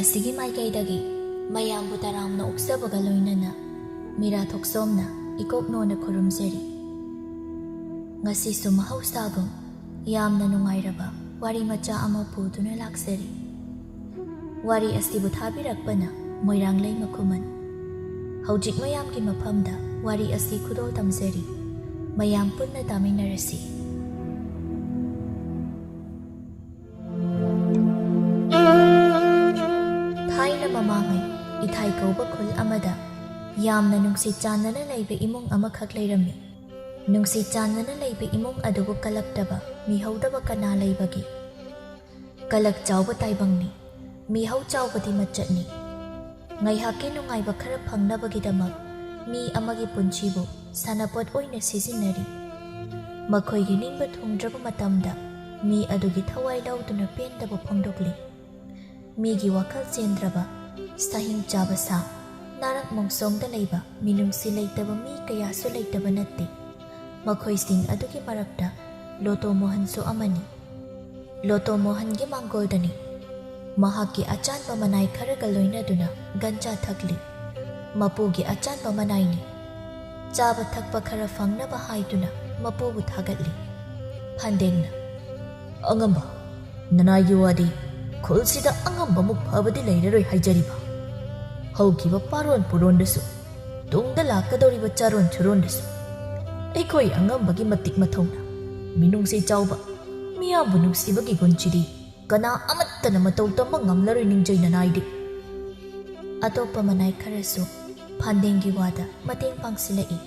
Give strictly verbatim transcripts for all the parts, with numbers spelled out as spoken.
ꯑꯁꯤꯒꯤ ꯃꯥꯏꯀꯩꯗꯒꯤ ꯃꯌꯥꯝꯕꯨ ꯇꯔꯥꯝꯅ ꯑꯣꯛꯆꯕꯒ ꯂꯣꯏꯅꯅ ꯃꯤꯔꯥ ꯊꯣꯛꯆꯣꯝꯅ ꯏꯀꯣꯛ ꯅꯣꯟꯅ ꯈꯨꯔꯨꯝꯖꯔꯤ꯫ ꯉꯁꯤꯁꯨ ꯃꯍꯧꯁꯥꯒꯨꯝ ꯌꯥꯝꯅ ꯅꯨꯡꯉꯥꯏꯔꯕ ꯋꯥꯔꯤ ꯃꯆꯥ ꯑꯃ ꯄꯨꯗꯨꯅ ꯂꯥꯛꯆꯔꯤ꯫ ꯋꯥꯔꯤ ꯑꯁꯤꯕꯨ ꯊꯥꯕꯤꯔꯛꯄꯅ ꯃꯣꯏꯔꯥꯡꯂꯩꯃ ꯈꯨꯃꯟ꯫ ꯍꯧꯖꯤꯛ ꯃꯌꯥꯝꯒꯤ ꯃꯐꯝꯗ ꯋꯥꯔꯤ ꯑꯁꯤ ꯈꯨꯗꯣꯜ ꯇꯝꯖꯔꯤ꯫ ꯃꯌꯥꯝ ꯄꯨꯟꯅ ꯇꯥꯃꯤꯟꯅꯔꯁꯤ꯫ ꯊꯥꯏꯅ ꯃꯃꯥꯡꯉꯩ ꯏꯊꯥꯏ ꯀꯧꯕ ꯈꯨꯜ ꯑꯃꯗ ꯌꯥꯝꯅ ꯅꯨꯡꯁꯤ ꯆꯥꯟꯅꯅ ꯂꯩꯕ ꯏꯃꯨꯡ ꯑꯃꯈꯛ ꯂꯩꯔꯝꯃꯤ꯫ ꯅꯨꯡꯁꯤ ꯆꯥꯟꯅꯅ ꯂꯩꯕ ꯏꯃꯨꯡ ꯑꯗꯨꯕꯨ ꯀꯂꯛꯇꯕ, ꯃꯤꯍꯧꯗꯕ ꯀꯅꯥ ꯂꯩꯕꯒꯦ? ꯀꯂꯛ ꯆꯥꯎꯕ ꯇꯥꯏꯕꯪꯅꯤ, ꯃꯤꯍꯧ ꯆꯥꯎꯕꯗꯤ ꯃꯆꯠꯅꯤ꯫ ꯉꯥꯏꯍꯥꯛꯀꯤ ꯅꯨꯡꯉꯥꯏꯕ ꯈꯔ ꯐꯪꯅꯕꯒꯤꯗꯃꯛ ꯃꯤ ꯑꯃꯒꯤ ꯄꯨꯟꯁꯤꯕꯨ ꯁꯥꯟꯅꯄꯣꯠ ꯑꯣꯏꯅ ꯁꯤꯖꯤꯟꯅꯔꯤ꯫ ꯃꯈꯣꯏꯒꯤ ꯅꯤꯡꯕ ꯊꯨꯡꯗ꯭ꯔꯕ ꯃꯇꯝꯗ ꯃꯤ ꯑꯗꯨꯒꯤ ꯊꯋꯥꯏ ꯂꯧꯗꯨꯅ ꯄꯦꯟꯗꯕ ꯐꯣꯡꯗꯣꯛꯂꯤ꯫ ꯃꯤꯒꯤ ꯋꯥꯈꯜ ꯆꯦꯟꯗ꯭ꯔꯕ, ꯁꯥꯍꯤꯡ ꯆꯥꯕ ꯁꯥ, ꯅꯥꯔꯛ ꯃꯣꯡꯁꯣꯡꯗ ꯂꯩꯕ, ꯃꯤꯅꯨꯡꯁꯤ ꯂꯩꯇꯕ ꯃꯤ ꯀꯌꯥꯁꯨ ꯂꯩꯇꯕ ꯅꯠꯇꯦ꯫ ꯃꯈꯣꯏꯁꯤꯡ ꯑꯗꯨꯒꯤ ꯃꯔꯛꯇ ꯂꯣꯇꯣ ꯃꯣꯍꯟꯁꯨ ꯑꯃꯅꯤ꯫ ꯂꯣꯇꯣ ꯃꯣꯍꯟꯒꯤ ꯃꯥꯡꯒꯣꯜꯗꯅꯤ꯫ ꯃꯍꯥꯛꯀꯤ ꯑꯆꯥꯟꯕ ꯃꯅꯥꯏ ꯈꯔꯒ ꯂꯣꯏꯅꯗꯨꯅ ꯒꯟꯖꯥ ꯊꯛꯂꯤ꯫ ꯃꯄꯨꯒꯤ ꯑꯆꯥꯟꯕ ꯃꯅꯥꯏꯅꯤ꯫ ꯆꯥꯕ ꯊꯛꯄ ꯈꯔ ꯐꯪꯅꯕ ꯍꯥꯏꯗꯨꯅ ꯃꯄꯨꯕꯨ ꯊꯥꯒꯠꯂꯤ꯫ ꯐꯟꯗꯦꯡꯅ, "ꯑꯉꯝꯕ, ꯅꯅꯥꯏꯒꯤ ꯋꯥꯗꯤ ꯈꯨꯜꯁꯤꯗ ꯑꯉꯝꯕꯃꯨꯛ ꯐꯕꯗꯤ ꯂꯩꯔꯔꯣꯏ ꯍꯥꯏꯖꯔꯤꯕ꯫ ꯍꯧꯈꯤꯕ ꯄꯥꯔꯣꯟ ꯄꯨꯔꯣꯟꯗꯁꯨ, ꯇꯨꯡꯗ ꯂꯥꯛꯀꯗꯧꯔꯤꯕ ꯆꯥꯔꯣꯟ ꯁꯨꯔꯣꯟꯗꯁꯨ ꯑꯩꯈꯣꯏ ꯑꯉꯝꯕꯒꯤ ꯃꯇꯤꯛ ꯃꯊꯧꯅ, ꯃꯤꯅꯨꯡꯁꯤ ꯆꯥꯎꯕ, ꯃꯤꯌꯥꯝꯕꯨ ꯅꯨꯡꯁꯤꯕꯒꯤ ꯒꯨꯟꯁꯤꯗꯤ ꯀꯅꯥ ꯑꯃꯠꯇꯅ ꯃꯇꯧ ꯇꯝꯕ ꯉꯝꯂꯔꯣꯏ ꯅꯤꯡꯖꯩ ꯅꯅꯥꯏꯗꯤ꯫" ꯑꯇꯣꯞꯄ ꯃꯅꯥꯏ ꯈꯔꯁꯨ ꯐꯟꯗꯦꯡꯒꯤ ꯋꯥꯗ ꯃꯇꯦꯡ ꯄꯥꯡꯁꯤꯜꯂꯛꯏ꯫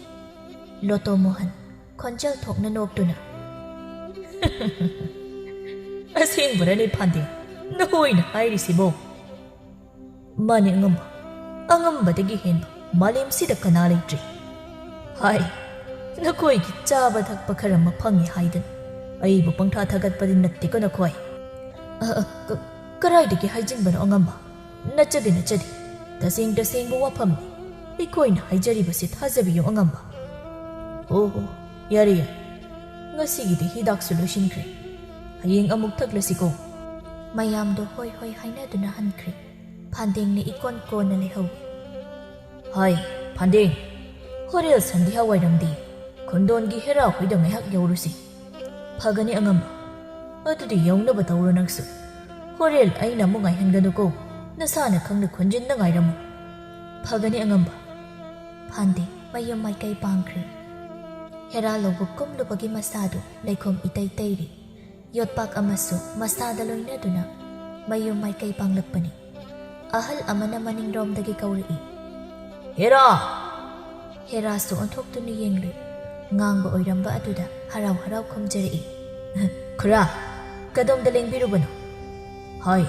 ꯂꯣꯇꯣ ꯃꯣꯍꯟ ꯈꯣꯟꯖꯦꯜ ꯊꯣꯛꯅ ꯅꯣꯛꯇꯨꯅ, "ꯑꯁꯦꯡꯕꯔꯅꯦ ꯐꯟꯗꯦꯡ, ꯅꯈꯣꯏꯅ ꯍꯥꯏꯔꯤꯁꯤꯕꯣ?" "ꯃꯥꯅꯦ ꯑꯉꯝꯕ, ꯑꯉꯝꯕꯗꯒꯤ ꯍꯦꯟꯕ ꯃꯥꯂꯦꯝꯁꯤꯗ ꯀꯅꯥ ꯂꯩꯇ꯭ꯔꯤ꯫ ꯍꯥꯏ, ꯅꯈꯣꯏꯒꯤ ꯆꯥꯕ ꯊꯛꯄ ꯈꯔ ꯑꯃ ꯐꯪꯉꯤ ꯍꯥꯏꯗꯅ ꯑꯩꯕꯨ ꯄꯪꯊꯥ ꯊꯥꯒꯠꯄꯗꯤ ꯅꯠꯇꯦꯀꯣ ꯅꯈꯣꯏ?" "ꯑ, ꯑ, ꯀ-, ꯀꯔꯥꯏꯗꯒꯤ ꯍꯥꯏꯖꯤꯟꯕꯅꯣ ꯑꯉꯝꯕ? ꯅꯠꯆꯗꯦ, ꯅꯠꯆꯗꯦ꯫ ꯇꯁꯦꯡ ꯇꯁꯦꯡꯕ ꯋꯥꯐꯝꯅꯤ꯫ ꯑꯩꯈꯣꯏꯅ ꯍꯥꯏꯖꯔꯤꯕꯁꯤ ꯊꯥꯖꯕꯤꯌꯨ ꯑꯉꯝꯕ꯫" "ꯑꯣ, ꯑꯣ, ꯌꯥꯔꯦ, ꯌꯥꯔꯦ꯫ ꯉꯁꯤꯒꯤꯗꯤ ꯍꯤꯗꯥꯛꯁꯨ ꯂꯣꯏꯁꯤꯟꯈ꯭ꯔꯦ꯫ ꯍꯌꯦꯡ ꯑꯃꯨꯛ ꯊꯛꯂꯁꯤꯀꯣ꯫" ꯃꯌꯥꯝꯗꯣ ꯍꯣꯏ ꯍꯣꯏ ꯍꯥꯏꯅꯗꯨꯅ ꯍꯟꯈ꯭ꯔꯦ꯫ ꯐꯥꯟꯗꯦꯡꯅ ꯏꯀꯣꯟ ꯀꯣꯟꯅ ꯂꯩꯍꯧꯏ꯫ ꯍꯥꯏ, ꯐꯥꯟꯗꯦꯡ, ꯍꯣꯔꯦꯜ ꯁꯟꯙ꯭ꯌꯥ ꯋꯥꯏꯔꯝꯗꯤ ꯈꯨꯟꯗꯣꯟꯒꯤ ꯍꯦꯔꯥ ꯍꯣꯏꯗ ꯉꯥꯏꯍꯥꯛ ꯌꯧꯔꯨꯁꯤ꯫ ꯐꯒꯅꯤ ꯑꯉꯝꯕ꯫ ꯑꯗꯨꯗꯤ ꯌꯧꯅꯕ ꯇꯧꯔꯣ ꯅꯪꯁꯨ꯫ ꯍꯣꯔꯦꯜ ꯑꯩꯅ ꯑꯃꯨꯛ ꯉꯥꯏꯍꯟꯒꯅꯨꯀꯣ꯫ ꯅꯁꯥꯅ ꯈꯪꯅ ꯈꯣꯟꯖꯤꯟꯅ ꯉꯥꯏꯔꯝꯃꯨ꯫ ꯐꯒꯅꯤ ꯑꯉꯝꯕ꯫ ꯐꯥꯟꯗꯦꯡ ꯃꯌꯨꯝ ꯃꯥꯏꯀꯩ ꯄꯥꯡꯈ꯭ꯔꯦ꯫ ꯍꯦꯔꯥ ꯂꯧꯕꯨꯛ ꯀꯨꯝꯂꯨꯕꯒꯤ ꯃꯁꯥꯗꯨ ꯂꯩꯈꯣꯝ ꯏꯇꯩ ꯇꯩꯔꯤ꯫ ꯌꯣꯠꯄꯥꯛ ꯑꯃꯁꯨ ꯃꯁꯥꯗ ꯂꯣꯏꯅꯗꯨꯅ ꯃꯌꯨꯝ ꯃꯥꯏꯀꯩ ꯄꯥꯡꯂꯛꯄꯅꯤ꯫ ꯑꯍꯜ ꯑꯃꯅ ꯃꯅꯤꯡꯔꯣꯝꯗꯒꯤ ꯀꯧꯔꯛꯏ, "ꯍꯦꯔꯥ!" ꯍꯦꯔꯥꯁꯨ ꯑꯣꯟꯊꯣꯛꯇꯨꯅ ꯌꯦꯡꯂꯨꯏ꯫ ꯉꯥꯡꯕ ꯑꯣꯏꯔꯝꯕ ꯑꯗꯨꯗ ꯍꯔꯥꯎ ꯍꯔꯥꯎ ꯈꯨꯝꯖꯔꯛꯏ, "ꯈꯨꯔꯥ, ꯀꯗꯣꯝꯗ ꯂꯦꯡꯕꯤꯔꯨꯕꯅꯣ?" "ꯍꯥꯏ,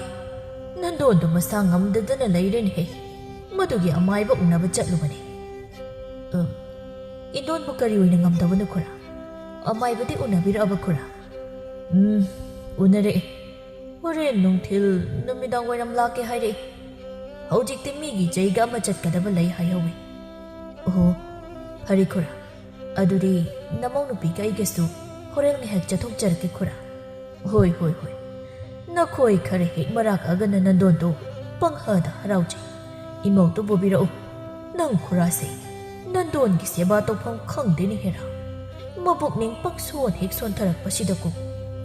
ꯅꯟꯗꯣꯟꯗꯨ ꯃꯁꯥ ꯉꯝꯗꯗꯅ ꯂꯩꯔꯦꯅꯦꯍꯦ꯫ ꯃꯗꯨꯒꯤ ꯑꯃꯥꯏꯕ ꯎꯅꯕ ꯆꯠꯂꯨꯕꯅꯤ꯫" "ꯑ, ꯏꯟꯗꯣꯟꯕꯨ ꯀꯔꯤ ꯑꯣꯏꯅ ꯉꯝꯗꯕꯅꯣ ꯈꯨꯔꯥ? ꯑꯃꯥꯏꯕꯗꯤ ꯎꯅꯕꯤꯔꯛꯑꯕ ꯈꯨꯔꯥ?" "ꯎꯝ, ꯎꯅꯔꯛꯑꯦ꯫ ꯍꯣꯔꯦꯟ ꯅꯨꯡꯊꯤꯜ ꯅꯨꯃꯤꯗꯥꯡ ꯋꯥꯏꯔꯝ ꯂꯥꯛꯀꯦ ꯍꯥꯏꯔꯛꯏ꯫ ꯍꯧꯖꯤꯛꯇꯤ ꯃꯤꯒꯤ ꯆꯩꯒ ꯑꯃ ꯆꯠꯀꯗꯕ ꯂꯩ ꯍꯥꯏꯍꯧꯏ꯫" "ꯑꯣꯍꯣ, ꯐꯔꯦ ꯈꯨꯔꯥ꯫ ꯑꯗꯨꯗꯤ ꯅꯃꯧ ꯅꯨꯄꯤꯒ ꯑꯩꯒꯁꯨ ꯍꯣꯔꯦꯟ ꯉꯥꯏꯍꯥꯛ ꯆꯠꯊꯣꯛꯆꯔꯛꯀꯦ ꯈꯨꯔꯥ꯫" "ꯍꯣꯏ, ꯍꯣꯏ, ꯍꯣꯏ꯫ ꯅꯈꯣꯏ ꯈꯔ ꯍꯦꯛ ꯃꯔꯥꯛꯑꯒꯅ ꯅꯟꯗꯣꯟꯗꯣ ꯄꯪꯍꯗ ꯍꯔꯥꯎꯖꯩ꯫ ꯏꯃꯧꯗꯨ ꯄꯨꯕꯤꯔꯛꯎ꯫ ꯅꯪ ꯈꯨꯔꯥꯁꯦ ꯅꯟꯗꯣꯟꯒꯤ ꯁꯦꯕꯥ ꯇꯧꯐꯝ ꯈꯪꯗꯦꯅꯦ ꯍꯦꯔꯥ꯫ ꯃꯄꯨꯛꯅꯤꯡ ꯄꯪꯁꯣꯟ ꯍꯦꯛ ꯁꯣꯟꯊꯔꯛꯄꯁꯤꯗꯀꯣ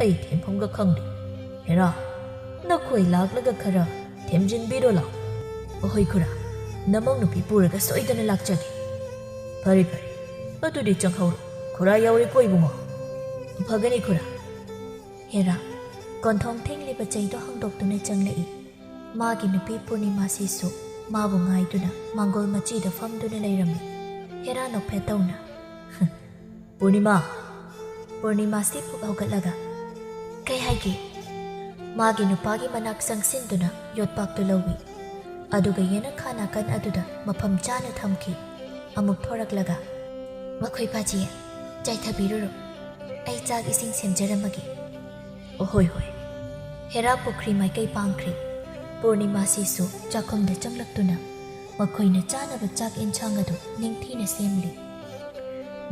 ꯑꯩ ꯊꯦꯝꯐꯝꯒ ꯈꯪꯗꯦ꯫ ꯍꯦꯔꯥ, ꯅꯈꯣꯏ ꯂꯥꯛꯂꯒ ꯈꯔ ꯊꯦꯝꯖꯤꯟꯕꯤꯔꯣ ꯂꯥꯎ꯫" "ꯑꯍꯣꯏ ꯈꯨꯔꯥ, ꯅꯃꯧ ꯅꯨꯄꯤ ꯄꯨꯔꯒ ꯁꯣꯏꯗꯅ ꯂꯥꯛꯆꯒꯦ꯫" "ꯐꯔꯦ, ꯐꯔꯦ꯫ ꯑꯗꯨꯗꯤ ꯆꯪꯍꯧꯔꯣ꯫ ꯈꯨꯔꯥ ꯌꯥꯎꯔꯦꯀꯣ ꯏꯕꯨꯡꯉꯣ꯫" "ꯐꯒꯅꯤ ꯈꯨꯔꯥ꯫" ꯍꯦꯔꯥ ꯀꯣꯟꯊꯣꯡ ꯊꯤꯡꯂꯤꯕ ꯆꯩꯗꯣ ꯍꯥꯡꯗꯣꯛꯇꯨꯅ ꯆꯪꯂꯛꯏ꯫ ꯃꯥꯒꯤ ꯅꯨꯄꯤ ꯄꯨꯔꯅꯤꯃꯥꯁꯤꯁꯨ ꯃꯥꯕꯨ ꯉꯥꯏꯗꯨꯅ ꯃꯥꯡꯒꯣꯜ ꯃꯆꯤꯗ ꯐꯝꯗꯨꯅ ꯂꯩꯔꯝꯃꯤ꯫ ꯍꯦꯔꯥ ꯅꯣꯛꯐꯦꯠ ꯇꯧꯅ, "ꯄꯨꯔꯅꯤꯃꯥ!" ꯄꯨꯔꯅꯤꯃꯥꯁꯤ ꯐꯨꯛ ꯍꯧꯒꯠꯂꯒ, "ꯀꯩ ꯍꯥꯏꯒꯦ?" ꯃꯥꯒꯤ ꯅꯨꯄꯥꯒꯤ ꯃꯅꯥꯛ ꯆꯪꯁꯤꯟꯗꯨꯅ ꯌꯣꯠꯄꯥꯛꯇꯨ ꯂꯧꯏ꯫ ꯑꯗꯨꯒ ꯌꯦꯅꯈꯥ ꯅꯥꯀꯟ ꯑꯗꯨꯗ ꯃꯐꯝ ꯆꯥꯅ ꯊꯝꯈꯤ꯫ ꯑꯃꯨꯛ ꯊꯣꯔꯛꯂꯒ, "ꯃꯈꯣꯏ ꯄꯥꯖꯤ, ꯆꯥꯏꯊꯕꯤꯔꯨꯔꯣ꯫ ꯑꯩ ꯆꯥꯛ ꯏꯁꯤꯡ ꯁꯦꯝꯖꯔꯝꯃꯒꯦ꯫" "ꯑꯍꯣꯏ, ꯍꯣꯏ꯫" ꯍꯦꯔꯥ ꯄꯨꯈ꯭ꯔꯤ ꯃꯥꯏꯀꯩ ꯄꯥꯡꯈ꯭ꯔꯦ꯫ ꯄꯨꯔꯅꯤꯃꯥꯁꯤꯁꯨ ꯆꯥꯛꯈꯨꯝꯗ ꯆꯪꯂꯛꯇꯨꯅ ꯃꯈꯣꯏꯅ ꯆꯥꯅꯕ ꯆꯥꯛ ꯏꯟꯁꯥꯡ ꯑꯗꯨ ꯅꯤꯡꯊꯤꯅ ꯁꯦꯝꯂꯤ꯫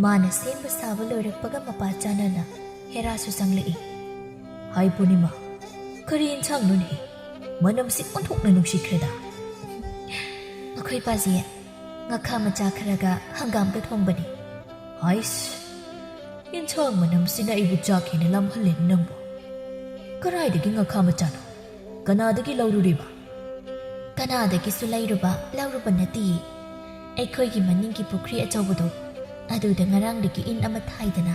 ꯃꯥꯅ ꯁꯦꯝꯕ ꯁꯥꯕ ꯂꯣꯏꯔꯛꯄꯒ ꯃꯄꯥ ꯆꯥꯅꯅ ꯍꯦꯔꯥꯁꯨ ꯆꯪꯂꯛꯏ꯫ "ꯍꯥꯏ ꯄꯨꯔꯅꯤꯃꯥ, ꯀꯔꯤ ꯏꯟꯁꯥꯡꯅꯣꯅꯦ? ꯃꯅꯝꯁꯤ ꯑꯣꯟꯊꯣꯛꯅ ꯅꯨꯡꯁꯤꯈ꯭ꯔꯦꯗ꯫ ꯃꯈꯣꯏ ꯄꯥꯖꯤ ꯉꯥꯈꯥ ꯃꯆꯥ ꯈꯔꯒ ꯍꯪꯒꯥꯝꯒ ꯊꯣꯡꯕꯅꯤ꯫ ꯍꯥꯏꯁ, ꯌꯦꯟꯁꯥꯡ ꯃꯅꯝꯁꯤꯅ ꯑꯩꯕꯨ ꯆꯥꯛ ꯍꯦꯟꯅ ꯂꯥꯝꯍꯜꯂꯦ ꯅꯪꯕꯨ꯫ ꯀꯗꯥꯏꯗꯒꯤ ꯉꯥꯈꯥ ꯃꯆꯥꯅꯣ? ꯀꯅꯥꯗꯒꯤ ꯂꯧꯔꯨꯔꯤꯕ? ꯀꯅꯥꯗꯒꯤꯁꯨ ꯂꯩꯔꯨꯕ, ꯂꯧꯔꯨꯕ ꯅꯠꯇꯤꯌꯦ꯫ ꯑꯩꯈꯣꯏꯒꯤ ꯃꯅꯤꯡꯒꯤ ꯄꯨꯈ꯭ꯔꯤ ꯑꯆꯧꯕꯗꯣ, ꯑꯗꯨꯗ ꯉꯔꯥꯡꯗꯒꯤ ꯏꯟ ꯑꯃ ꯊꯥꯏꯗꯅ,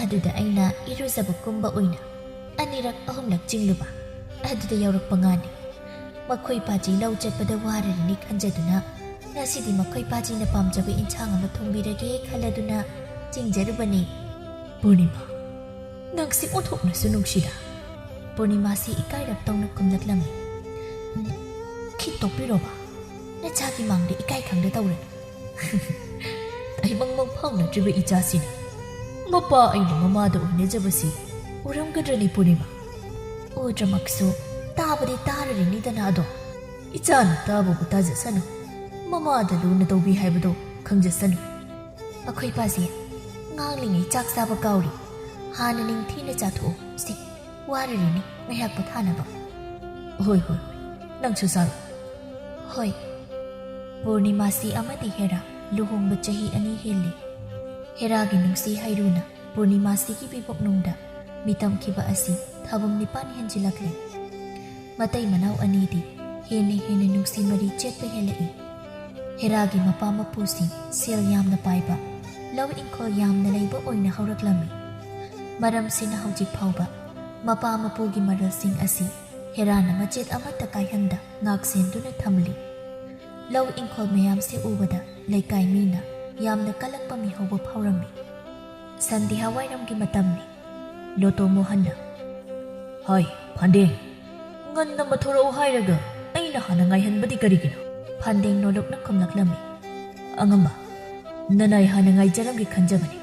ꯑꯗꯨꯗ ꯑꯩꯅ ꯏꯔꯨꯖꯕ ꯀꯨꯝꯕ ꯑꯣꯏꯅ ꯑꯅꯤꯔꯛ ꯑꯍꯨꯝꯂꯛ ꯆꯤꯡꯂꯨꯕ, ꯑꯗꯨꯗ ꯌꯥꯎꯔꯛꯄ ꯉꯥꯅꯤ꯫ ꯃꯈꯣꯏ ꯄꯥꯖꯤ ꯂꯧ ꯆꯠꯄꯗ ꯋꯥꯔꯔꯤꯅꯤ ꯈꯟꯖꯗꯨꯅ, ꯉꯁꯤꯗꯤ ꯃꯈꯣꯏ ꯄꯥꯖꯤꯅ ꯄꯥꯝꯖꯕ ꯏꯟꯁꯥꯡ ꯑꯃ ꯊꯣꯡꯕꯤꯔꯒꯦ ꯈꯜꯂꯗꯨꯅ ꯆꯤꯡꯖꯔꯨꯕꯅꯤ꯫ ꯄꯨꯔꯅꯤꯃꯥ, ꯅꯪꯁꯤ ꯑꯣꯟꯊꯣꯛꯅꯁꯨ ꯅꯨꯡꯁꯤꯗ꯫ ꯄꯨꯔꯅꯤꯃꯥꯁꯤ ꯏꯀꯥꯏꯔꯞ ꯇꯧꯅ ꯈꯨꯝꯂꯛꯂꯝꯃꯤ꯫ "ꯎꯝ, ꯈꯤꯠꯇꯣꯛꯄꯤꯔꯣꯕ, ꯅꯆꯥꯒꯤ ꯃꯥꯡꯗ ꯏꯀꯥꯏ ꯈꯪꯗ ꯇꯧꯔꯦ꯫ ꯇꯥꯏꯕꯪ ꯃꯪ ꯐꯥꯎꯅꯗ꯭ꯔꯤꯕ ꯏꯆꯥꯁꯤꯅ ꯃꯄꯥ ꯑꯩꯅ ꯃꯃꯥꯗ ꯑꯣꯏꯅꯖꯕꯁꯤ ꯎꯔꯝꯒꯗ꯭ꯔꯅꯤ ꯄꯨꯔꯅꯤꯃꯥ?" ꯎꯗ꯭ꯔꯃꯛꯁꯨ ꯇꯥꯕꯗꯤ ꯇꯥꯔꯔꯤꯅꯤꯗꯅ ꯑꯗꯣ꯫ ꯏꯆꯥꯅ ꯇꯥꯕꯕꯨ ꯇꯥꯖꯁꯅꯨ, ꯃꯃꯥꯗ ꯂꯨꯅ ꯇꯧꯕꯤ ꯍꯥꯏꯕꯗꯣ ꯈꯪꯖꯁꯅꯨ꯫ ꯑꯩꯈꯣꯏ ꯄꯥꯁꯦ ꯉꯥꯡꯂꯤꯉꯩ ꯆꯥꯛ ꯆꯥꯕ ꯀꯥꯎꯔꯤ꯫ ꯍꯥꯟꯅ ꯅꯤꯡꯊꯤꯅ ꯆꯥꯊꯣꯛꯎ ꯁꯤ, ꯋꯥꯔꯔꯤꯅꯤ ꯉꯥꯏꯍꯥꯛ ꯄꯣꯊꯥꯅꯕ꯫ ꯍꯣꯏ, ꯍꯣꯏ, ꯅꯪꯁꯨ ꯆꯥꯔꯣ꯫ ꯍꯣꯏ꯫ ꯄꯨꯔꯅꯤꯃꯥꯁꯤ ꯑꯃꯗꯤ ꯍꯦꯔꯥ ꯂꯨꯍꯣꯡꯕ ꯆꯍꯤ ꯑꯅꯤ ꯍꯦꯜꯂꯤ꯫ ꯍꯦꯔꯥꯒꯤ ꯅꯨꯡꯁꯤ ꯍꯩꯔꯨꯅ ꯄꯨꯔꯅꯤꯃꯥꯁꯤꯒꯤ ꯄꯤꯕꯣꯛꯅꯨꯡꯗ ꯃꯤꯇꯝꯈꯤꯕ ꯑꯁꯤ ꯊꯥꯕꯝ ꯅꯤꯄꯥꯟ ꯍꯦꯟꯖꯤꯜꯂꯛꯂꯦ꯫ ꯃꯇꯩ ꯃꯅꯥꯎ ꯑꯅꯤꯗꯤ ꯍꯦꯟꯅ ꯍꯦꯟꯅ ꯅꯨꯡꯁꯤ ꯃꯔꯤ ꯆꯦꯠꯄ ꯍꯦꯜꯂꯛꯏ꯫ ꯍꯦꯔꯥꯒꯤ ꯃꯄꯥ ꯃꯄꯨꯁꯤꯡ ꯁꯦꯜ ꯌꯥꯝꯅ ꯄꯥꯏꯕ, ꯂꯧ ꯏꯪꯈꯣꯜ ꯌꯥꯝꯅ ꯂꯩꯕ ꯑꯣꯏꯅ ꯍꯧꯔꯛꯂꯝꯃꯤ꯫ ꯃꯔꯝꯁꯤꯅ ꯍꯧꯖꯤꯛ ꯐꯥꯎꯕ ꯃꯄꯥ ꯃꯄꯨꯒꯤ ꯃꯔꯜꯁꯤꯡ ꯑꯁꯤ ꯍꯦꯔꯥꯅ ꯃꯆꯦꯠ ꯑꯃꯠꯇ ꯀꯥꯏꯍꯟꯗ ꯉꯥꯛ ꯁꯦꯟꯗꯨꯅ ꯊꯝꯂꯤ꯫ ꯂꯧ ꯏꯪꯈꯣꯜ ꯃꯌꯥꯝꯁꯤ ꯎꯕꯗ ꯂꯩꯀꯥꯏ ꯃꯤꯅ ꯌꯥꯝꯅ ꯀꯜꯂꯛꯄ ꯃꯤꯍꯧꯕ ꯐꯥꯎꯔꯝꯃꯤ꯫ ꯁꯟꯙ꯭ꯌꯥ ꯋꯥꯏꯔꯝꯒꯤ ꯃꯇꯝꯅꯤ꯫ ꯂꯣꯇꯣ ꯃꯣꯍꯟꯅ, "ꯍꯣꯏ, ꯐꯟꯗꯦꯡ, ꯉꯟꯅ ꯃꯊꯣꯔꯛꯎ ꯍꯥꯏꯔꯒ ꯑꯩꯅ ꯍꯥꯟꯅ ꯉꯥꯏꯍꯟꯕꯗꯤ ꯀꯔꯤꯒꯤꯅꯣ?" ꯐꯟꯗꯦꯡ ꯅꯣꯂꯨꯛꯅ ꯈꯨꯝꯂꯛꯂꯝꯃꯤ꯫ "ꯑꯉꯝꯕ, ꯅꯅꯥꯏ ꯍꯥꯟꯅ ꯉꯥꯏꯖꯔꯝꯒꯦ ꯈꯟꯖꯕꯅꯤ꯫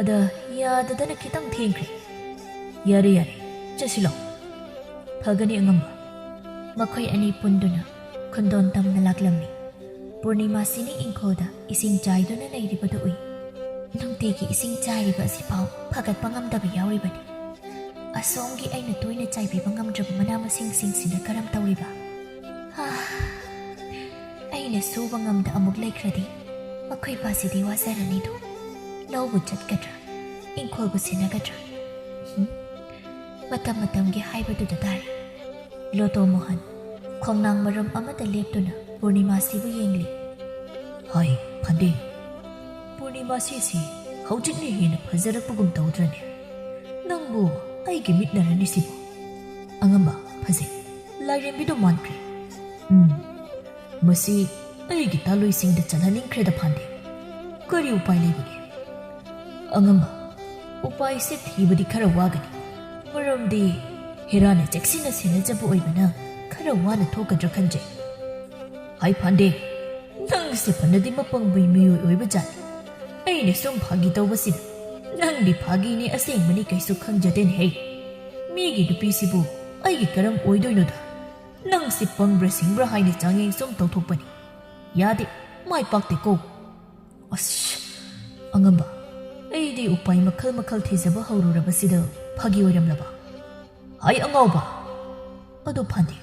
ꯑꯗ ꯌꯥꯗꯗꯅ ꯈꯤꯇꯪ ꯊꯦꯡꯈ꯭ꯔꯦ꯫ ꯌꯥꯔꯦ, ꯌꯥꯔꯦ, ꯆꯠꯁꯤꯜꯂꯣ꯫ ꯐꯒꯅꯤ ꯑꯉꯝꯕ꯫" ꯃꯈꯣꯏ ꯑꯅꯤ ꯄꯨꯟꯗꯨꯅ ꯈꯨꯟꯗꯣꯟ ꯇꯝꯅ ꯂꯥꯛꯂꯝꯃꯤ꯫ ꯄꯨꯔꯅꯤꯃꯥꯁꯤꯅꯤ ꯏꯪꯈꯣꯜꯗ ꯏꯁꯤꯡ ꯆꯥꯏꯗꯨꯅ ꯂꯩꯔꯤꯕꯗꯨ ꯎꯏ꯫ ꯅꯨꯡꯇꯤꯒꯤ ꯏꯁꯤꯡ ꯆꯥꯏꯔꯤꯕ ꯑꯁꯤꯐꯥꯎ ꯐꯒꯠꯄ ꯉꯝꯗꯕ ꯌꯥꯎꯔꯤꯕꯅꯤ꯫ ꯑꯁꯣꯝꯒꯤ ꯑꯩꯅ ꯇꯣꯏꯅ ꯆꯥꯏꯕꯤꯕ ꯉꯝꯗ꯭ꯔꯕ ꯃꯅꯥ ꯃꯁꯤꯡꯁꯤꯡꯁꯤꯅ ꯀꯔꯝ ꯇꯧꯔꯤꯕ? ꯍꯥ, ꯑꯩꯅ ꯁꯨꯕ ꯉꯝꯗ ꯑꯃꯨꯛ ꯂꯩꯈ꯭ꯔꯗꯤ ꯃꯈꯣꯏ ꯄꯥꯁꯤꯗꯤ ꯋꯥꯖꯔꯅꯤꯗꯣ꯫ ꯂꯧꯕꯨ ꯆꯠꯀꯗ꯭ꯔꯥ, ꯏꯪꯈꯣꯜꯕꯨ ꯁꯦꯟꯅꯒꯗ꯭ꯔꯥ? ꯍꯨꯝ, ꯃꯇꯝ ꯃꯇꯝꯒꯤ ꯍꯥꯏꯕꯗꯨꯗ ꯇꯥꯔꯦ꯫ ꯂꯣꯇꯣ ꯃꯣꯍꯟ ꯈꯣꯡꯅꯥꯡ ꯃꯔꯝ ꯑꯃꯗ ꯂꯦꯞꯇꯨꯅ ꯄꯨꯔꯅꯤꯃꯥꯁꯤꯕꯨ ꯌꯦꯡꯂꯤ꯫ ꯍꯥꯏ, ꯐꯟꯗꯦ, ꯄꯨꯔꯅꯤꯃꯥꯁꯤꯁꯤ ꯍꯧꯖꯤꯛꯅ ꯍꯦꯟꯅ ꯐꯖꯔꯛꯄꯒꯨꯝ ꯇꯧꯗ꯭ꯔꯅꯦ? ꯅꯪꯕꯨ ꯑꯩꯒꯤ ꯃꯤꯠꯅꯔꯅꯤ ꯁꯤꯕꯨ꯫ ꯑꯉꯝꯕ, ꯐꯖꯩ꯫ ꯂꯥꯏꯔꯦꯝꯕꯤꯗꯣ ꯃꯥꯟꯈ꯭ꯔꯦ꯫ ꯎꯝ, ꯃꯁꯤ ꯑꯩꯒꯤ ꯇꯥꯂꯣꯏꯁꯤꯡꯗ ꯆꯠꯍꯟꯅꯤꯡꯈ꯭ꯔꯦꯗ ꯐꯟꯗꯦ꯫ ꯀꯔꯤ ꯎꯄꯥꯏ ꯂꯩꯕꯒꯦ? ꯑꯉꯝꯕ, ꯎꯄꯥꯏꯁꯦ ꯊꯤꯕꯗꯤ ꯈꯔ ꯋꯥꯒꯅꯤ꯫ ꯃꯔꯝꯗꯤ ꯍꯦꯔꯥꯅ ꯆꯦꯛꯁꯤꯟꯅ ꯁꯦꯟꯅꯖꯕ ꯑꯣꯏꯕꯅ ꯈꯔ ꯋꯥꯅ ꯊꯣꯛꯀꯗ꯭ꯔꯥ ꯈꯟꯖꯩ꯫ ꯍꯥꯏ ꯐꯟꯗꯦ, ꯅꯪꯁꯦ ꯐꯅꯗꯤ ꯃꯄꯪꯕꯩ ꯃꯤꯑꯣꯏ ꯑꯣꯏꯕ ꯖꯥꯠꯅꯤ꯫ ꯑꯩꯅ ꯁꯨꯝ ꯐꯥꯒꯤ ꯇꯧꯕꯁꯤꯗ ꯅꯪꯗꯤ ꯐꯥꯒꯤꯅꯤ ꯑꯁꯦꯡꯕꯅꯤ ꯀꯩꯁꯨ ꯈꯪꯖꯗꯦꯅꯦ ꯍꯦ꯫ ꯃꯤꯒꯤ ꯅꯨꯄꯤꯁꯤꯕꯨ ꯑꯩꯒꯤ ꯀꯔꯝ ꯑꯣꯏꯗꯣꯏꯅꯣꯗ? ꯅꯪꯁꯤ ꯄꯪꯕ꯭ꯔꯥ ꯁꯤꯡꯕ꯭ꯔꯥ ꯍꯥꯏꯅ ꯆꯥꯡꯌꯦꯡ ꯁꯨꯝ ꯇꯧꯊꯣꯛꯄꯅꯤ꯫ ꯌꯥꯗꯦ, ꯃꯥꯏ ꯄꯥꯛꯇꯦꯀꯣ꯫ ꯑꯁ, ꯑꯉꯝꯕ, ꯑꯩꯗꯤ ꯎꯄꯥꯏ ꯃꯈꯜ ꯃꯈꯜ ꯊꯤꯖꯕ ꯍꯧꯔꯨꯔꯕꯁꯤꯗ ꯐꯥꯒꯤ ꯑꯣꯏꯔꯝꯂꯕ? ꯍꯥꯏ ꯑꯉꯥꯎꯕ! ꯑꯗꯣ ꯐꯟꯗꯦ,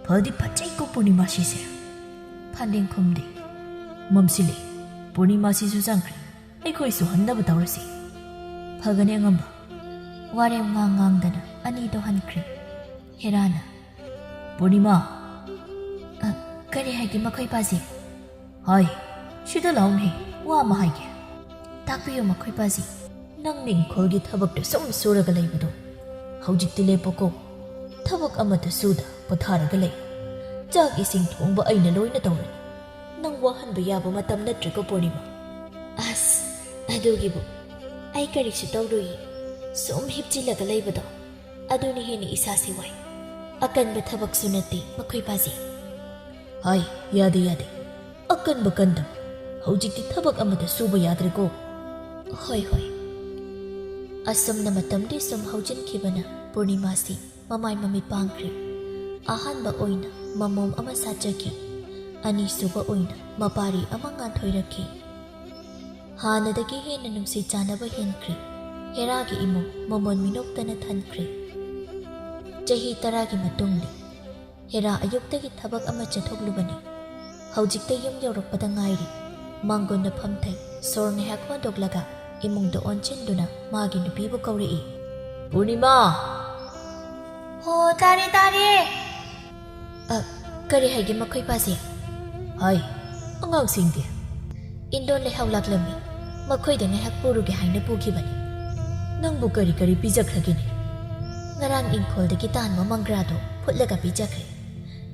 ꯐꯗꯤ ꯐꯠꯖꯩꯀꯣ ꯄꯨꯔꯅꯤꯃꯥꯁꯤꯁꯦ꯫ ꯐꯟꯗꯦ ꯈꯨꯝꯗꯦ꯫ ꯃꯝꯁꯤꯜꯂꯦ, ꯄꯨꯔꯅꯤꯃꯥꯁꯤꯁꯨ ꯆꯪꯈ꯭ꯔꯦ꯫ ꯑꯩꯈꯣꯏꯁꯨ ꯍꯟꯅꯕ ꯇꯧꯔꯁꯤ꯫ ꯐꯒꯅꯤ ꯑꯉꯝꯕ꯫ ꯋꯥꯔꯦꯝ ꯉꯥꯡ ꯉꯥꯡꯗꯅ ꯑꯅꯤꯗꯣ ꯍꯟꯈ꯭ꯔꯦ꯫ ꯍꯦꯔꯥꯅ, ꯄꯨꯔꯅꯤꯃꯥ! ꯑ, ꯀꯔꯤ ꯍꯥꯏꯒꯦ ꯃꯈꯣꯏ ꯄꯥꯁꯤ? ꯍꯥꯏ, ꯁꯤꯗ ꯂꯥꯎꯅꯦ, ꯋꯥ ꯑꯃ ꯍꯥꯏꯒꯦ꯫ ꯇꯥꯛꯄꯤꯌꯨ ꯃꯈꯣꯏ ꯄꯥꯁꯤ꯫ ꯅꯪꯅ ꯏꯪꯈꯣꯜꯒꯤ ꯊꯕꯛꯇ ꯁꯨꯝ ꯁꯨꯔꯒ ꯂꯩꯕꯗꯣ, ꯍꯧꯖꯤꯛꯇꯤ ꯂꯦꯞꯄꯣꯀꯣ꯫ ꯊꯕꯛ ꯑꯃꯠꯇ ꯁꯨꯗ ꯄꯣꯊꯥꯔꯒ ꯂꯩ꯫ ꯆꯥꯛ ꯏꯁꯤꯡ ꯊꯣꯡꯕ ꯑꯩꯅ ꯂꯣꯏꯅ ꯇꯧꯔꯅꯤ꯫ ꯅꯪ ꯋꯥꯍꯟꯕ ꯌꯥꯕ ꯃꯇꯝ ꯅꯠꯇ꯭ꯔꯦꯀꯣ ꯄꯨꯔꯅꯤꯃꯥ꯫ ꯑꯁ, ꯑꯗꯨꯒꯤꯕꯨ ꯑꯩ ꯀꯔꯤꯁꯨ ꯇꯧꯔꯣꯏꯌꯦ꯫ ꯁꯨꯝ ꯍꯤꯞꯆꯤꯜꯂꯒ ꯂꯩꯕꯗꯣ, ꯑꯗꯨꯅ ꯍꯦꯟꯅ ꯏꯁꯥꯁꯤ ꯋꯥꯏ꯫ ꯑꯀꯟꯕ ꯊꯕꯛꯁꯨ ꯅꯠꯇꯦ ꯃꯈꯣꯏ ꯄꯥꯁꯤ꯫ ꯍꯥꯏ, ꯌꯥꯗꯦ, ꯌꯥꯗꯦ꯫ ꯑꯀꯟꯕ ꯀꯟꯗꯕ꯫ ꯍꯧꯖꯤꯛꯇꯤ ꯊꯕꯛ ꯑꯃꯠꯇ ꯁꯨꯕ ꯌꯥꯗ꯭ꯔꯦꯀꯣ꯫ ꯍꯣꯏ, ꯍꯣꯏ꯫ ꯑꯁꯨꯝꯅ ꯃꯇꯝꯗꯤ ꯁꯨꯝ ꯍꯧꯖꯤꯟꯈꯤꯕꯅ ꯄꯨꯔꯅꯤꯃꯥꯁꯤ ꯃꯃꯥꯏ ꯃꯃꯤꯠ ꯄꯥꯡꯈ꯭ꯔꯦ꯫ ꯑꯍꯥꯟꯕ ꯑꯣꯏꯅ ꯃꯃꯣꯝ ꯑꯃ ꯁꯥꯠꯆꯈꯤ꯫ ꯑꯅꯤꯁꯨꯕ ꯑꯣꯏꯅ ꯃꯄꯥꯔꯤ ꯑꯃ ꯉꯥꯟꯊꯣꯏꯔꯛꯈꯤ꯫ ꯍꯥꯟꯅꯗꯒꯤ ꯍꯦꯟꯅ ꯅꯨꯡꯁꯤ ꯆꯥꯟꯅꯕ ꯍꯦꯟꯈ꯭ꯔꯦ꯫ ꯍꯦꯔꯥꯒꯤ ꯏꯃꯨꯡ ꯃꯃꯣꯟ ꯃꯤꯅꯣꯛꯇꯅ ꯊꯟꯈ꯭ꯔꯦ꯫ ꯆꯍꯤ ꯇꯔꯥꯒꯤ ꯃꯇꯨꯡꯅꯤ꯫ ꯍꯦꯔꯥ ꯑꯌꯨꯛꯇꯒꯤ ꯊꯕꯛ ꯑꯃ ꯆꯠꯊꯣꯛꯂꯨꯕꯅꯤ꯫ ꯍꯧꯖꯤꯛꯇ ꯌꯨꯝ ꯌꯧꯔꯛꯄꯗ ꯉꯥꯏꯔꯤ꯫ ꯃꯥꯡꯒꯣꯟꯗ ꯐꯝꯊꯩ꯫ ꯁꯣꯔ ꯉꯥꯏꯍꯥꯛ ꯍꯣꯟꯗꯣꯛꯂꯒ ꯏꯃꯨꯡꯗ ꯑꯣꯟꯁꯤꯟꯗꯨꯅ ꯃꯥꯒꯤ ꯅꯨꯄꯤꯕꯨ ꯀꯧꯔꯛꯏ꯫ "ꯄꯨꯔꯅꯤꯃꯥ!" "ꯍꯣ, ꯇꯥꯔꯦ, ꯇꯥꯔꯦ!" "ꯑ, ꯀꯔꯤ ꯍꯥꯏꯒꯦ ꯃꯈꯣꯏ ꯄꯥꯁꯦ?" "ꯍꯥꯏ, ꯑꯉꯥꯡꯁꯤꯡꯗꯤ?" "ꯏꯟꯗꯣ ꯂꯩꯍꯥꯎ ꯂꯥꯛꯂꯝꯃꯤ꯫ ꯃꯈꯣꯏꯗ ꯉꯥꯏꯍꯥꯛ ꯄꯨꯔꯨꯒꯦ ꯍꯥꯏꯅ ꯄꯨꯈꯤꯕꯅꯤ꯫ ꯅꯪꯕꯨ ꯀꯔꯤ ꯀꯔꯤ ꯄꯤꯖꯈ꯭ꯔꯒꯦꯅꯦ?" "ꯉꯔꯥꯡ ꯏꯪꯈꯣꯜꯗꯒꯤ ꯇꯥꯟꯕ ꯃꯪꯒ꯭ꯔꯥꯗꯣ ꯐꯨꯠꯂꯒ ꯄꯤꯖꯈ꯭ꯔꯦ꯫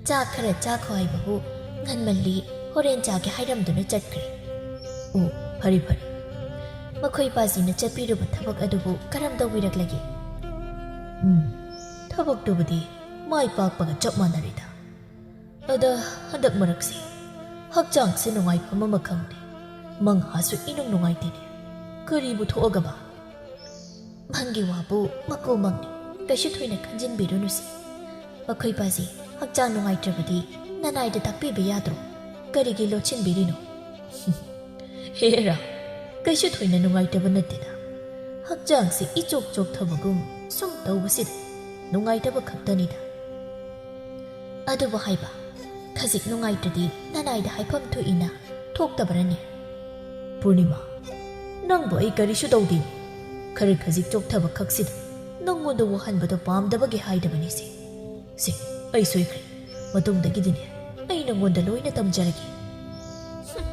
ꯆꯥꯛ ꯈꯔ ꯆꯥꯈꯣ ꯍꯥꯏꯕꯕꯨ ꯉꯟꯃꯜꯂꯤ, ꯍꯣꯔꯦꯟ ꯆꯥꯒꯦ ꯍꯥꯏꯔꯝꯗꯨꯅ ꯆꯠꯈ꯭ꯔꯦ꯫" "ꯑꯣ, ꯐꯔꯦ ꯐꯔꯦ꯫ ꯃꯈꯣꯏ ꯄꯥꯁꯤꯅ ꯆꯠꯄꯤꯔꯨꯕ ꯊꯕꯛ ꯑꯗꯨꯕꯨ ꯀꯔꯝ ꯇꯧꯕꯤꯔꯛꯂꯒꯦ?" "ꯎꯝ, ꯊꯕꯛꯇꯨꯕꯨꯗꯤ ꯃꯥꯏ ꯄꯥꯛꯄꯒ ꯆꯞ ꯃꯥꯟꯅꯔꯦꯗ꯫ ꯑꯗ ꯍꯟꯗꯛ ꯃꯔꯛꯁꯤ ꯍꯛꯆꯥꯡꯁꯦ ꯅꯨꯡꯉꯥꯏꯐꯝ ꯑꯃ ꯈꯪꯗꯦ꯫ ꯃꯪꯍꯥꯁꯨ ꯏꯅꯨꯡ ꯅꯨꯡꯉꯥꯏꯇꯦꯅꯦ꯫ ꯀꯔꯤꯕꯨ ꯊꯣꯛꯑꯒꯕ?" "ꯃꯪꯒꯤ ꯋꯥꯕꯨ ꯃꯀꯨ ꯃꯪꯅꯤ, ꯀꯩꯁꯨ ꯊꯣꯏꯅ ꯈꯟꯖꯤꯟꯕꯤꯔꯨꯅꯨꯁꯦ꯫ ꯃꯈꯣꯏ ꯄꯥꯁꯤ ꯍꯛꯆꯥꯡ ꯅꯨꯡꯉꯥꯏꯇ꯭ꯔꯕꯗꯤ ꯅꯅꯥꯏꯗ ꯇꯥꯛꯄꯤꯕ ꯌꯥꯗ꯭ꯔꯣ? ꯀꯔꯤꯒꯤ ꯂꯣꯠꯁꯤꯟꯕꯤꯔꯤꯅꯣ?" "ꯍꯦꯔꯥ, ꯀꯩꯁꯨ ꯊꯣꯏꯅ ꯅꯨꯡꯉꯥꯏꯇꯕ ꯅꯠꯇꯦꯗ꯫ ꯍꯛꯆꯥꯡꯁꯤ ꯏꯆꯣꯛ ꯆꯣꯛꯊꯕꯒꯨꯝ ꯁꯨꯝ ꯇꯧꯕꯁꯤꯗ ꯅꯨꯡꯉꯥꯏꯇꯕ ꯈꯛꯇꯅꯤꯗ꯫ ꯑꯗꯨꯕꯨ ꯍꯥꯏꯕ, ꯈꯖꯤꯛ ꯅꯨꯡꯉꯥꯏꯇ꯭ꯔꯗꯤ ꯅꯅꯥꯏꯗ ꯍꯥꯏꯐꯝ ꯊꯣꯛꯏꯅ, ꯊꯣꯛꯇꯕ꯭ꯔꯅꯦ?" "ꯄꯨꯔꯅꯤꯃꯥ, ꯅꯪꯕꯨ ꯑꯩ ꯀꯔꯤꯁꯨ ꯇꯧꯗꯦ꯫ ꯈꯔ ꯈꯖꯤꯛ ꯆꯣꯛꯊꯕ ꯈꯛꯁꯤꯗ ꯅꯪꯉꯣꯟꯗ ꯋꯥꯍꯟꯕꯗꯣ ꯄꯥꯝꯗꯕꯒꯤ ꯍꯥꯏꯗꯕꯅꯤꯁꯦ꯫ ꯁꯦ, ꯑꯩ ꯁꯣꯏꯈ꯭ꯔꯦ꯫ ꯃꯇꯨꯡꯗꯒꯤꯗꯤꯅꯦ, ꯑꯩ ꯅꯪꯉꯣꯟꯗ ꯂꯣꯏꯅ ꯇꯝꯖꯔꯒꯦ꯫" "ꯍꯨꯝ꯫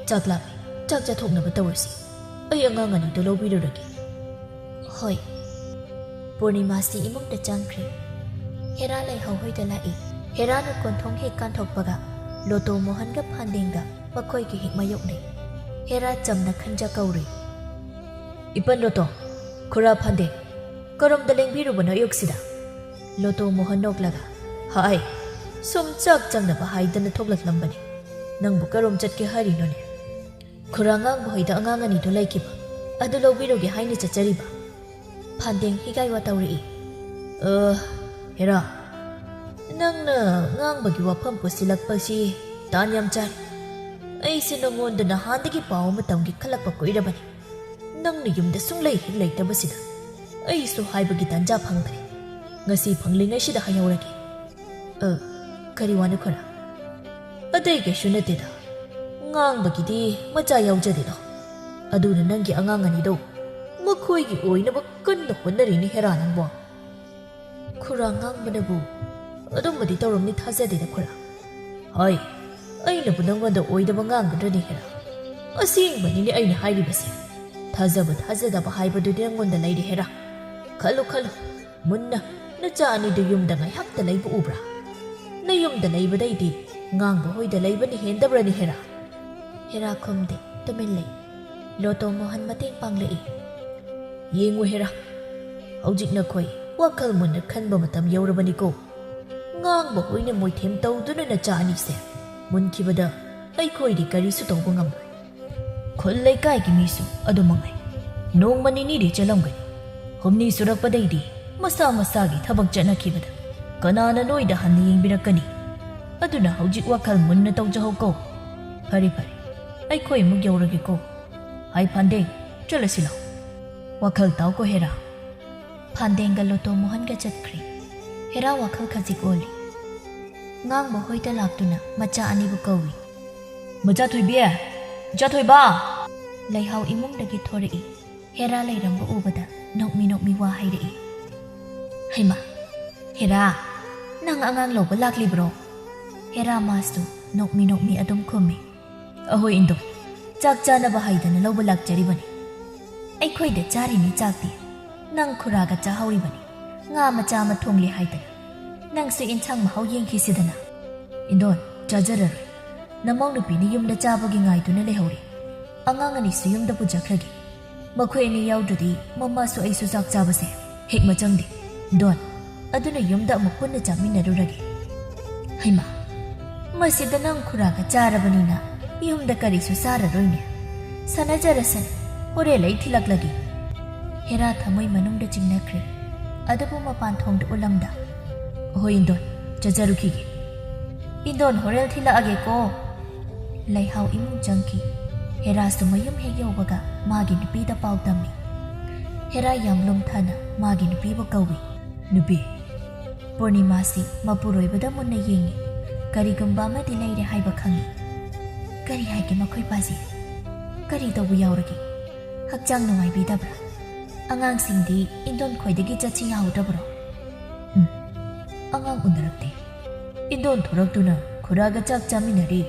ꯆꯥꯛ ꯂꯥꯝꯃꯦ, ꯆꯥꯛ ꯆꯥꯊꯣꯛꯅꯕ ꯇꯧꯔꯁꯤ꯫ ꯑꯩ ꯑꯉꯥꯡ ꯑꯅꯤꯗꯣ ꯂꯧꯕꯤꯔꯨꯔꯒꯦ꯫" "ꯍꯣꯏ꯫" ꯄꯨꯔꯅꯤꯃꯥꯁꯤ ꯏꯃꯨꯡꯗ ꯆꯪꯈ꯭ꯔꯦ꯫ ꯍꯦꯔꯥ ꯂꯩꯍꯧ ꯍꯣꯏꯗ ꯂꯥꯛꯏ꯫ ꯍꯦꯔꯥꯅ ꯀꯣꯟꯊꯣꯡ ꯍꯦꯛ ꯀꯥꯟꯊꯣꯛꯄꯒ ꯂꯣꯇꯣ ꯃꯣꯍꯟꯒ ꯐꯥꯟꯗꯦꯡꯒ ꯃꯈꯣꯏꯒꯤ ꯍꯦꯛ ꯃꯥꯌꯣꯛꯅꯩ꯫ ꯍꯦꯔꯥ ꯆꯝꯅ ꯈꯟꯖ ꯀꯧꯔꯨꯏ꯫ "ꯏꯄꯟ ꯂꯣꯇꯣ, ꯈꯨꯔꯥ ꯐꯥꯟꯗꯦꯡ, ꯀꯔꯣꯝꯗ ꯂꯦꯡꯕꯤꯔꯨꯕꯅꯣ ꯑꯌꯨꯛꯁꯤꯗ?" ꯂꯣꯇꯣ ꯃꯣꯍꯟ ꯅꯣꯛꯂꯒ, "ꯍꯥꯏ, ꯁꯨꯝ ꯆꯥꯛ ꯆꯪꯅꯕ ꯍꯥꯏꯗꯅ ꯊꯣꯛꯂꯛꯂꯝꯕꯅꯤ꯫ ꯅꯪꯕꯨ ꯀꯔꯣꯝ ꯆꯠꯀꯦ ꯍꯥꯏꯔꯤꯅꯣꯅꯦ?" "ꯈꯨꯔꯥ ꯉꯥꯡꯕ ꯍꯣꯏꯗ ꯑꯉꯥꯡ ꯑꯅꯤꯗꯨ ꯂꯩꯈꯤꯕ ꯑꯗꯨ ꯂꯧꯕꯤꯔꯨꯒꯦ ꯍꯥꯏꯅ ꯆꯠꯆꯔꯤꯕ꯫" ꯐꯥꯟꯗꯦꯡ ꯍꯤꯒꯥꯏ ꯋꯥ ꯇꯧꯔꯛꯏ꯫ "ꯑ, ꯍꯦꯔꯥ, ꯅꯪꯅ ꯉꯥꯡꯕꯒꯤ ꯋꯥꯐꯝ ꯄꯨꯁꯤꯜꯂꯛꯄꯁꯤ ꯇꯥꯟ ꯌꯥꯝ ꯆꯥꯏ꯫ ꯑꯩꯁꯦ ꯅꯉꯣꯟꯗ ꯅꯍꯥꯟꯗꯒꯤ ꯄꯥꯎ ꯑꯃ ꯇꯝꯒꯦ ꯈꯜꯂꯛꯄ ꯀꯨꯏꯔꯕꯅꯤ꯫ ꯅꯪꯅ ꯌꯨꯝꯗ ꯁꯨꯡꯂꯩ ꯍꯦꯛ ꯂꯩꯇꯕꯁꯤꯗ ꯑꯩꯁꯨ ꯍꯥꯏꯕꯒꯤ ꯇꯥꯟꯖꯥ ꯐꯪꯗ꯭ꯔꯦ꯫ ꯉꯁꯤ ꯐꯪꯂꯤꯉꯩꯁꯤꯗ ꯍꯥꯏꯍꯧꯔꯒꯦ꯫ ꯑ, ꯀꯔꯤ ꯋꯥꯅꯣ ꯈꯨꯔꯥ? ꯑꯇꯩ ꯀꯩꯁꯨ ꯅꯠꯇꯦꯗ꯫ ꯉꯥꯡꯕꯒꯤꯗꯤ ꯃꯆꯥ ꯌꯥꯎꯖꯗꯦꯗꯣ꯫ ꯑꯗꯨꯅ ꯅꯪꯒꯤ ꯑꯉꯥꯡ ꯑꯅꯤꯗꯣ ꯃꯈꯣꯏꯒꯤ ꯑꯣꯏꯅꯕ ꯀꯟꯅ ꯍꯣꯠꯅꯔꯤꯅꯤ ꯍꯦꯔꯥ ꯅꯪꯕꯣ꯫ ꯈꯨꯔꯥ ꯉꯥꯡꯕꯅꯕꯨ ꯑꯗꯨꯝꯕꯗꯤ ꯇꯧꯔꯝꯅꯤ ꯊꯥꯖꯗꯦꯗ ꯈꯨꯔꯥ꯫ ꯍꯣꯏ, ꯑꯩꯅꯕꯨ ꯅꯪꯉꯣꯟꯗ ꯑꯣꯏꯗꯕ ꯉꯥꯡꯒꯗ꯭ꯔꯅꯤ ꯍꯦꯔꯥ? ꯑꯁꯦꯡꯕꯅꯤꯅꯦ ꯑꯩꯅ ꯍꯥꯏꯔꯤꯕꯁꯦ꯫ ꯊꯥꯖꯕ ꯊꯥꯖꯗꯕ ꯍꯥꯏꯕꯗꯨꯗꯤ ꯅꯪꯉꯣꯟꯗ ꯂꯩꯔꯦ ꯍꯦꯔꯥ꯫ ꯈꯜꯂꯨ ꯈꯜꯂꯨ, ꯃꯨꯟꯅ ꯅꯆꯥ ꯑꯅꯤꯗꯨ ꯌꯨꯝꯗ ꯉꯥꯏꯍꯥꯛꯇ ꯂꯩꯕ ꯎꯕ꯭ꯔꯥ? ꯅꯌꯨꯝꯗ ꯂꯩꯕꯗꯩꯗꯤ ꯉꯥꯡꯕ ꯍꯣꯏꯗ ꯂꯩꯕꯅ ꯍꯦꯟꯗꯕ꯭ꯔꯅꯤ ꯍꯦꯔꯥ? ꯍꯦꯔꯥ ꯈꯨꯝꯗꯦ, ꯇꯨꯃꯤꯟ ꯂꯩ꯫ ꯂꯣꯇꯣ ꯃꯣꯍꯟ ꯃꯇꯦꯡ ꯄꯥꯡꯂꯛꯏ꯫ ꯌꯦꯡꯉꯨ ꯍꯦꯔꯥ, ꯍꯧꯖꯤꯛ ꯅꯈꯣꯏ ꯋꯥꯈꯜ ꯃꯨꯟꯅ ꯈꯟꯕ ꯃꯇꯝ ꯌꯧꯔꯕꯅꯤꯀꯣ꯫ ꯉꯥꯡꯕ ꯍꯣꯏꯅ ꯃꯣꯏꯊꯦꯝ ꯇꯧꯗꯨꯅ ꯅꯆꯥ ꯑꯅꯤꯁꯦ ꯃꯨꯟꯈꯤꯕꯗ ꯑꯩꯈꯣꯏꯗꯤ ꯀꯔꯤꯁꯨ ꯇꯧꯕ ꯉꯝꯂꯣꯏ꯫ ꯈꯨꯜ ꯂꯩꯀꯥꯏꯒꯤ ꯃꯤꯁꯨ ꯑꯗꯨ ꯃꯉꯥꯏ꯫ ꯅꯣꯡꯃ ꯅꯤꯅꯤꯗꯤ ꯆꯠꯂꯝꯒꯅꯤ꯫ ꯍꯨꯝꯅꯤ ꯁꯨꯔꯛꯄꯗꯩꯗꯤ ꯃꯁꯥ ꯃꯁꯥꯒꯤ ꯊꯕꯛ ꯆꯠꯅꯈꯤꯕꯗ ꯀꯅꯥꯅ ꯅꯣꯏꯗ ꯍꯟꯅ ꯌꯦꯡꯕꯤꯔꯛꯀꯅꯤ? ꯑꯗꯨꯅ ꯍꯧꯖꯤꯛ ꯋꯥꯈꯜ ꯃꯨꯟꯅ ꯇꯧꯖꯍꯧꯀꯣ꯫ ꯐꯔꯦ ꯐꯔꯦ, ꯑꯩꯈꯣꯏ ꯑꯃꯨꯛ ꯌꯧꯔꯒꯦꯀꯣ꯫ ꯍꯥꯏ ꯐꯥꯟꯗꯦꯡ, ꯆꯠꯂꯁꯤ ꯂꯥꯎ꯫ ꯋꯥꯈꯜ ꯇꯥꯎꯀꯣ ꯍꯦꯔꯥ꯫ ꯐꯥꯟꯗꯦꯡꯒ ꯂꯣꯇꯣ ꯃꯣꯍꯟꯒ ꯆꯠꯈ꯭ꯔꯦ꯫ ꯍꯦꯔꯥ ꯋꯥꯈꯜ ꯈꯖꯤꯛ ꯑꯣꯜꯂꯤ꯫ ꯉꯥꯡꯕ ꯍꯣꯏꯗ ꯂꯥꯛꯇꯨꯅ ꯃꯆꯥ ꯑꯅꯤꯕꯨ ꯀꯧꯏ꯫ ꯃꯆꯥ ꯊꯣꯏꯕꯤ! ꯃꯆꯥ ꯊꯣꯏꯕ! ꯂꯩꯍꯥꯎ ꯏꯃꯨꯡꯗꯒꯤ ꯊꯣꯔꯛꯏ꯫ ꯍꯦꯔꯥ ꯂꯩꯔꯝꯕ ꯎꯕꯗ ꯅꯣꯛꯃꯤ ꯅꯣꯛꯃꯤ ꯋꯥ ꯍꯥꯏꯔꯛꯏ꯫ ꯍꯩꯃꯥ, ꯍꯦꯔꯥ, ꯅꯪ ꯑꯉꯥꯡ ꯂꯧꯕ ꯂꯥꯛꯂꯤꯕ꯭ꯔꯣ? ꯍꯦꯔꯥ ꯃꯥꯁꯨ ꯅꯣꯛꯃꯤ ꯅꯣꯛꯃꯤ ꯑꯗꯨꯝ ꯈꯨꯝꯃꯤ꯫ ꯑꯍꯣꯏ ꯏꯟꯗꯣ, ꯆꯥꯛ ꯆꯥꯅꯕ ꯍꯥꯏꯗꯅ ꯂꯧꯕ ꯂꯥꯛꯆꯔꯤꯕꯅꯤ꯫ ꯑꯩꯈꯣꯏꯗ ꯆꯥꯔꯤꯅꯤ ꯆꯥꯛꯇꯤ꯫ ꯅꯪ ꯈꯨꯔꯥꯒ ꯆꯥꯍꯧꯔꯤꯕꯅꯤ꯫ ꯉꯥ ꯃꯆꯥ ꯑꯃ ꯊꯣꯡꯂꯤ ꯍꯥꯏꯗꯅ꯫ ꯅꯪꯁꯨ ꯏꯟꯁꯥꯡ ꯃꯍꯥꯎ ꯌꯦꯡꯈꯤꯁꯤꯗꯅ꯫ ꯏꯟꯗꯣꯟ, ꯆꯥꯖꯔꯔꯣꯏ꯫ ꯅꯃꯧ ꯅꯨꯄꯤꯅ ꯌꯨꯝꯗ ꯆꯥꯕꯒꯤ ꯉꯥꯏꯗꯨꯅ ꯂꯩꯍꯧꯔꯦ꯫ ꯑꯉꯥꯡ ꯑꯅꯤꯁꯨ ꯌꯨꯝꯗ ꯄꯨꯖꯈ꯭ꯔꯒꯦ꯫ ꯃꯈꯣꯏ ꯑꯅꯤ ꯌꯥꯎꯗ꯭ꯔꯗꯤ ꯃꯃꯥꯁꯨ ꯑꯩꯁꯨ ꯆꯥꯛ ꯆꯥꯕꯁꯦ ꯍꯦꯛ ꯃꯆꯪꯗꯦ꯫ ꯗꯣꯟ, ꯑꯗꯨꯅ ꯌꯨꯝꯗ ꯑꯃꯨꯛ ꯄꯨꯟꯅ ꯆꯥꯃꯤꯟꯅꯔꯨꯔꯒꯦ꯫ ꯍꯩꯃꯥ, ꯃꯁꯤꯗ ꯅꯪ ꯈꯨꯔꯥꯒ ꯆꯥꯔꯕꯅꯤꯅ ꯌꯨꯝꯗ ꯀꯔꯤꯁꯨ ꯆꯥꯔꯔꯣꯏꯅꯦ꯫ ꯁꯥꯟꯅꯖꯔꯁꯅꯨ, ꯍꯣꯔꯦꯟ ꯑꯩ ꯊꯤꯜꯂꯛꯂꯒꯦ꯫ ꯍꯦꯔꯥ ꯊꯃꯣꯏ ꯃꯅꯨꯡꯗ ꯆꯤꯡꯅꯈ꯭ꯔꯦ, ꯑꯗꯨꯕꯨ ꯃꯄꯥꯟ ꯊꯣꯡꯗ ꯎꯠꯂꯝꯗ꯫ ꯍꯣꯏ ꯏꯟꯗꯣꯟ, ꯆꯠꯆꯔꯨꯈꯤꯒꯦ꯫ ꯏꯟꯗꯣꯟ, ꯍꯣꯔꯦꯟ ꯊꯤꯜꯂꯛꯑꯒꯦꯀꯣ꯫ ꯂꯩꯍꯥꯎ ꯏꯃꯨꯡ ꯆꯪꯈꯤ꯫ ꯍꯦꯔꯥꯁꯨ ꯃꯌꯨꯝ ꯍꯦꯛ ꯌꯧꯕꯒ ꯃꯥꯒꯤ ꯅꯨꯄꯤꯗ ꯄꯥꯎ ꯇꯝꯃꯤ꯫ ꯍꯦꯔꯥ ꯌꯥꯝ ꯂꯨꯝꯊꯅ ꯃꯥꯒꯤ ꯅꯨꯄꯤꯕꯨ ꯀꯧꯏ꯫ "ꯅꯨꯄꯤ, ꯄꯨꯔꯅꯤꯃꯥꯁꯤ ꯃꯄꯨꯔꯣꯏꯕꯗ ꯃꯨꯟꯅ ꯌꯦꯡꯉꯤ꯫ ꯀꯔꯤꯒꯨꯝꯕ ꯑꯃꯗꯤ ꯂꯩꯔꯦ ꯍꯥꯏꯕ ꯈꯪꯉꯤ꯫" "ꯀꯔꯤ ꯍꯥꯏꯒꯦ ꯃꯈꯣꯏ ꯄꯥꯁꯤ? ꯀꯔꯤ ꯇꯧꯕ ꯌꯥꯎꯔꯒꯦ? ꯍꯛꯆꯥꯡ ꯅꯨꯡꯉꯥꯏꯕꯤꯗꯕ꯭ꯔꯥ? ꯑꯉꯥꯡꯁꯤꯡꯗꯤ ꯏꯟꯗꯣꯟ ꯈꯣꯏꯗꯒꯤ ꯆꯠꯁꯤ ꯌꯥꯍꯧꯗꯕ꯭ꯔꯣ?" "ꯎꯝ, ꯑꯉꯥꯡ ꯎꯅꯔꯛꯇꯦ꯫ ꯏꯟꯗꯣꯟ ꯊꯣꯔꯛꯇꯨꯅ ꯈꯨꯔꯥꯒ ꯆꯥꯛ ꯆꯥꯃꯤꯟꯅꯔꯤ꯫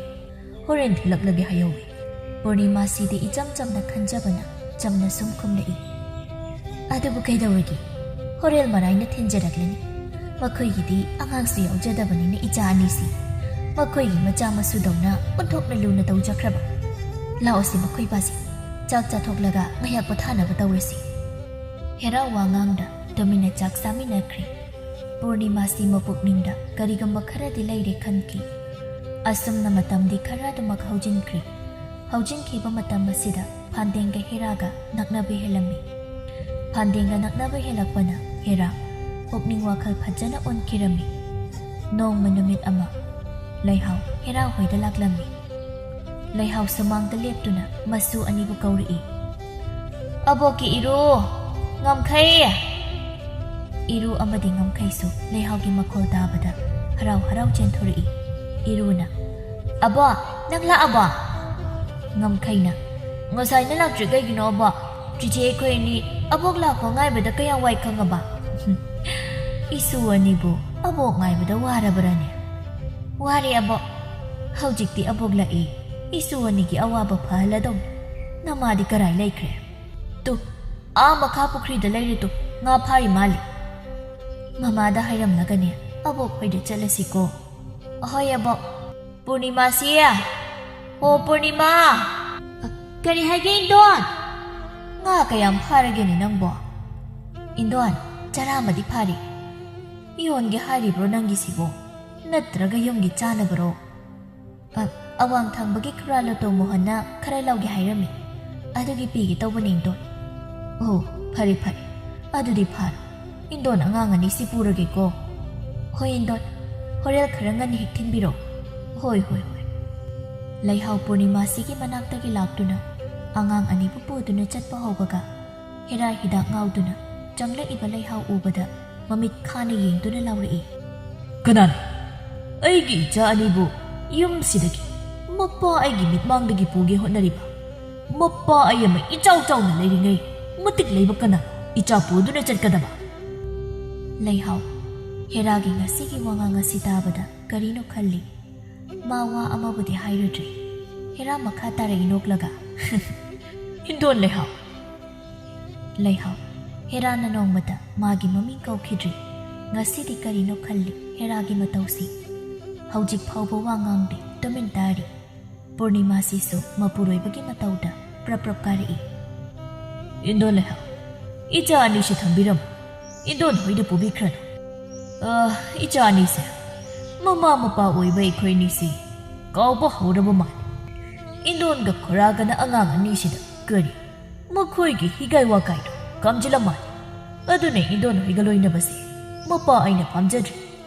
ꯍꯣꯔꯦꯟ ꯊꯤꯜꯂꯛꯂꯒꯦ" ꯍꯥꯏꯍꯧꯏ꯫ ꯄꯨꯔꯅꯤꯃꯥꯁꯤꯗꯤ ꯏꯆꯝ ꯆꯝꯅ ꯈꯟꯖꯕꯅ ꯆꯝꯅ ꯁꯨꯝ ꯈꯨꯝꯂꯛꯏ꯫ "ꯑꯗꯨꯕꯨ ꯀꯩꯗꯧꯔꯒꯦ? ꯍꯣꯔꯦꯟ ꯃꯔꯥꯏꯅ ꯊꯤꯟꯖꯔꯛꯂꯅꯤ꯫ ꯃꯈꯣꯏꯒꯤꯗꯤ ꯑꯉꯥꯡꯁꯨ ꯌꯥꯎꯖꯗꯕꯅꯤꯅ ꯏꯆꯥ ꯑꯅꯤꯁꯤ꯫ ꯃꯈꯣꯏꯒꯤ ꯃꯆꯥ ꯃꯁꯨꯗꯧꯅ ꯑꯣꯟꯊꯣꯛꯅ ꯂꯨꯅ ꯇꯧꯖꯈ꯭ꯔꯕ꯫ ꯂꯥꯛꯑꯣꯁꯤ ꯃꯈꯣꯏ ꯄꯥꯁꯤ꯫ ꯆꯥꯛ ꯆꯥꯊꯣꯛꯂꯒ ꯉꯥꯏꯍꯥꯛ ꯄꯣꯊꯥꯅꯕ ꯇꯧꯔꯁꯤ꯫" ꯍꯦꯔꯥ ꯋꯥ ꯉꯥꯡꯗ ꯇꯨꯃꯤꯟꯅ ꯆꯥꯛ ꯆꯥꯃꯤꯟꯅꯈ꯭ꯔꯦ꯫ ꯄꯨꯔꯅꯤꯃꯥꯁꯤ ꯃꯄꯨꯛꯅꯤꯡꯗ ꯀꯔꯤꯒꯨꯝꯕ ꯈꯔꯗꯤ ꯂꯩꯔꯦ ꯈꯟꯈꯤ꯫ ꯑꯁꯨꯝꯅ ꯃꯇꯝꯗꯤ ꯈꯔ ꯑꯗꯨꯃꯛ ꯍꯧꯖꯤꯟꯈ꯭ꯔꯦ꯫ ꯍꯧꯖꯤꯟꯈꯤꯕ ꯃꯇꯝ ꯑꯁꯤꯗ ꯐꯥꯟꯗꯦꯡꯒ ꯍꯦꯔꯥꯒ ꯅꯛꯅꯕ ꯍꯦꯜꯂꯝꯃꯤ꯫ ꯐꯥꯟꯗꯦꯡꯒ ꯅꯛꯅꯕ ꯍꯦꯜꯂꯛꯄꯅ ꯍꯦꯔꯥ ꯄꯨꯛꯅꯤꯡ ꯋꯥꯈꯜ ꯐꯖꯅ ꯑꯣꯟꯈꯤꯔꯝꯃꯤ꯫ ꯅꯣꯡꯃ ꯅꯨꯃꯤꯠ ꯑꯃ ꯂꯩꯍꯥꯎ ꯍꯦꯔꯥ ꯍꯣꯏꯗ ꯂꯥꯛꯂꯝꯃꯤ꯫ ꯂꯩꯍꯥꯎ ꯁꯨꯃꯥꯡꯗ ꯂꯦꯞꯇꯨꯅ ꯃꯁꯨ ꯑꯅꯤꯕꯨ ꯀꯧꯔꯛꯏ꯫ "ꯑꯕꯣꯛꯀꯤ ꯏꯔꯨ, ꯉꯝꯈꯩ!" ꯏꯔꯨ ꯑꯃꯗꯤ ꯉꯝꯈꯩꯁꯨ ꯂꯩꯍꯥꯎꯒꯤ ꯃꯈꯣꯜ ꯇꯥꯕꯗ ꯍꯔꯥꯎ ꯍꯔꯥꯎ ꯆꯦꯟꯊꯣꯔꯛꯏ꯫ ꯏꯔꯨꯅ, "ꯑꯕꯣꯛ, ꯅꯪ ꯂꯥꯛꯑꯕꯣ?" ꯉꯝꯈꯩꯅ, "ꯉꯁꯥꯏꯅ ꯂꯥꯛꯇ꯭ꯔꯤ ꯀꯩꯒꯤꯅꯣ ꯑꯕꯣꯛ? ꯆꯤꯆꯦ ꯑꯩꯈꯣꯏ ꯑꯅꯤ ꯑꯕꯣꯛ ꯂꯥꯛꯄ ꯉꯥꯏꯕꯗ ꯀꯌꯥ ꯋꯥꯏ ꯈꯪꯉꯕ?" "ꯏꯁꯨ ꯑꯅꯤꯕꯨ ꯑꯕꯣꯛ ꯉꯥꯏꯕꯗ ꯋꯥꯔꯕ꯭ꯔꯥꯅꯦ?" "ꯋꯥꯔꯦ ꯑꯕꯣꯛ꯫ ꯍꯧꯖꯤꯛꯇꯤ ꯑꯕꯣꯛ ꯂꯥꯛꯏ꯫ ꯏꯁꯨ ꯑꯅꯤꯒꯤ ꯑꯋꯥꯕ ꯐꯍꯜꯂꯗꯧꯅꯤ꯫ ꯅꯃꯥꯗꯤ ꯀꯔꯥꯏ ꯂꯩꯈ꯭ꯔꯦ?" "ꯇꯨ, ꯑꯥ ꯃꯈꯥ ꯄꯨꯈ꯭ꯔꯤꯗ ꯂꯩꯔꯦ ꯇꯨ, ꯉꯥ ꯐꯥꯔꯤ ꯃꯥꯜꯂꯤ꯫" ꯃꯃꯥꯗ ꯍꯥꯏꯔꯝꯂꯒꯅꯦ ꯑꯕꯣꯛ ꯍꯣꯏꯗ ꯆꯠꯂꯁꯤꯀꯣ꯫ "ꯑꯍꯣꯏ ꯑꯕꯣꯛ꯫" "ꯄꯨꯔꯅꯤꯃꯥꯁꯤ! ꯑꯣ ꯄꯨꯔꯅꯤꯃꯥ!" "ꯀꯔꯤ ꯍꯥꯏꯒꯦ ꯏꯟꯗꯣꯟ? ꯉꯥ ꯀꯌꯥꯝ ꯐꯥꯔꯒꯦꯅꯦ ꯅꯪꯕꯣ?" "ꯏꯟꯗꯣꯟ, ꯆꯔꯥ ꯑꯃꯗꯤ ꯐꯥꯔꯤ꯫" "ꯌꯣꯟꯒꯦ ꯍꯥꯏꯔꯤꯕ꯭ꯔꯣ ꯅꯪꯒꯤꯁꯤꯕꯣ? ꯅꯠꯇ꯭ꯔꯒ ꯌꯨꯝꯒꯤ ꯆꯥꯅꯕꯔꯣ?" "ꯑ, ꯑꯋꯥꯡ ꯊꯪꯕꯒꯤ ꯈꯨꯔꯥ ꯂꯣꯇꯣ ꯃꯣꯍꯟꯅ ꯈꯔ ꯂꯧꯒꯦ ꯍꯥꯏꯔꯝꯃꯤ꯫ ꯑꯗꯨꯒꯤ ꯄꯤꯒꯦ ꯇꯧꯕꯅꯦ ꯏꯟꯗꯣꯟ꯫" "ꯑꯣ, ꯐꯔꯦ ꯐꯔꯦ꯫ ꯑꯗꯨꯗꯤ ꯐꯔꯦ꯫ ꯏꯟꯗꯣꯟ ꯑꯉꯥꯡ ꯑꯅꯤꯁꯤ ꯄꯨꯔꯒꯦꯀꯣ꯫" "ꯍꯣꯏ ꯏꯟꯗꯣꯟ, ꯍꯣꯔꯦꯟ ꯈꯔ ꯉꯟꯅ ꯍꯦꯛ ꯊꯤꯟꯕꯤꯔꯛꯑꯣ꯫" "ꯍꯣꯏ, ꯍꯣꯏ, ꯍꯣꯏ꯫" ꯂꯩꯍꯥꯎ ꯄꯨꯔꯅꯤꯃꯥꯁꯤꯒꯤ ꯃꯅꯥꯛꯇꯒꯤ ꯂꯥꯛꯇꯨꯅ ꯑꯉꯥꯡ ꯑꯅꯤꯕꯨ ꯄꯨꯗꯨꯅ ꯆꯠꯄ ꯍꯧꯕꯒ, ꯍꯦꯔꯥ ꯍꯤꯗꯥꯛ ꯉꯥꯎꯗꯨꯅ ꯆꯪꯂꯛꯏꯕ ꯂꯩꯍꯥꯎ ꯎꯕꯗ ꯃꯃꯤꯠ ꯈꯥꯅ ꯌꯦꯡꯗꯨꯅ ꯂꯥꯎꯔꯛꯏ꯫ "ꯀꯅꯥꯅꯣ ꯑꯩꯒꯤ ꯏꯆꯥ ꯑꯅꯤꯕꯨ ꯌꯨꯝꯁꯤꯗꯒꯤ, ꯃꯄꯥ ꯑꯩꯒꯤ ꯃꯤꯠꯃꯥꯡꯗꯒꯤ ꯄꯨꯒꯦ ꯍꯣꯠꯅꯔꯤꯕ? ꯃꯄꯥ ꯑꯩ ꯑꯃ ꯏꯆꯥꯎ ꯆꯥꯎꯅ ꯂꯩꯔꯤꯉꯩ ꯃꯇꯤꯛ ꯂꯩꯕ ꯀꯅꯥ ꯏꯆꯥ ꯄꯨꯗꯨꯅ ꯆꯠꯀꯗꯕ?" ꯂꯩꯍꯥꯎ ꯍꯦꯔꯥꯒꯤ ꯉꯁꯤꯒꯤ ꯋꯥꯉꯥꯡ ꯑꯁꯤ ꯇꯥꯕꯗ ꯀꯔꯤꯅꯣ ꯈꯜꯂꯤ꯫ ꯃꯥ ꯋꯥ ꯑꯃꯕꯨꯗꯤ ꯍꯥꯏꯔꯨꯗ꯭ꯔꯦ꯫ ꯍꯦꯔꯥ ꯃꯈꯥ ꯇꯥꯔꯛꯏ ꯅꯣꯛꯂꯒ, "ꯏꯟꯗꯣꯟ ꯂꯩꯍꯥꯎ!" ꯂꯩꯍꯥꯎ ꯍꯦꯔꯥꯅ ꯅꯣꯡꯃꯇ ꯃꯥꯒꯤ ꯃꯃꯤꯡ ꯀꯧꯈꯤꯗ꯭ꯔꯤ꯫ ꯉꯁꯤꯗꯤ ꯀꯔꯤꯅꯣ ꯈꯜꯂꯤ ꯍꯦꯔꯥꯒꯤ ꯃꯇꯧꯁꯤ꯫ ꯍꯧꯖꯤꯛ ꯐꯥꯎꯕ ꯋꯥ ꯉꯥꯡꯗꯦ, ꯇꯨꯃꯤꯟ ꯇꯥꯔꯤ꯫ ꯄꯨꯔꯅꯤꯃꯥꯁꯤꯁꯨ ꯃꯄꯨꯔꯣꯏꯕꯒꯤ ꯃꯇꯧꯗ ꯄ꯭ꯔꯞ ꯄ꯭ꯔꯞ ꯀꯥꯔꯛꯏ꯫ "ꯏꯟꯗꯣꯟ ꯂꯩꯍꯥꯎ, ꯏꯆꯥ ꯑꯅꯤꯁꯤ ꯊꯝꯕꯤꯔꯝꯃꯨ꯫ ꯏꯟꯗꯣꯟ ꯍꯣꯏꯗ ꯄꯨꯕꯤꯈ꯭ꯔꯅꯨ꯫ ꯑ, ꯏꯆꯥ ꯑꯅꯤꯁꯦ ꯃꯃꯥ ꯃꯄꯥ ꯑꯣꯏꯕ ꯑꯩꯈꯣꯏ ꯑꯅꯤꯁꯤ ꯀꯥꯎꯕ ꯍꯧꯔꯕ ꯃꯥꯜꯂꯤ꯫ ꯏꯟꯗꯣꯟꯒ ꯈꯨꯔꯥꯒꯅ ꯑꯉꯥꯡ ꯑꯅꯤꯁꯤꯗ ꯀꯔꯤ ꯃꯈꯣꯏꯒꯤ ꯍꯤꯒꯥꯏ ꯋꯥꯀꯥꯏꯗꯣ ꯀꯝꯖꯤꯜꯂ ꯃꯥꯜꯂꯤ꯫ ꯑꯗꯨꯅ ꯏꯟꯗꯣꯟ ꯍꯣꯏꯒ ꯂꯣꯏꯅꯕꯁꯦ ꯃꯄꯥ ꯑꯩꯅ ꯄꯥꯝꯖꯗ꯭ꯔꯤ꯫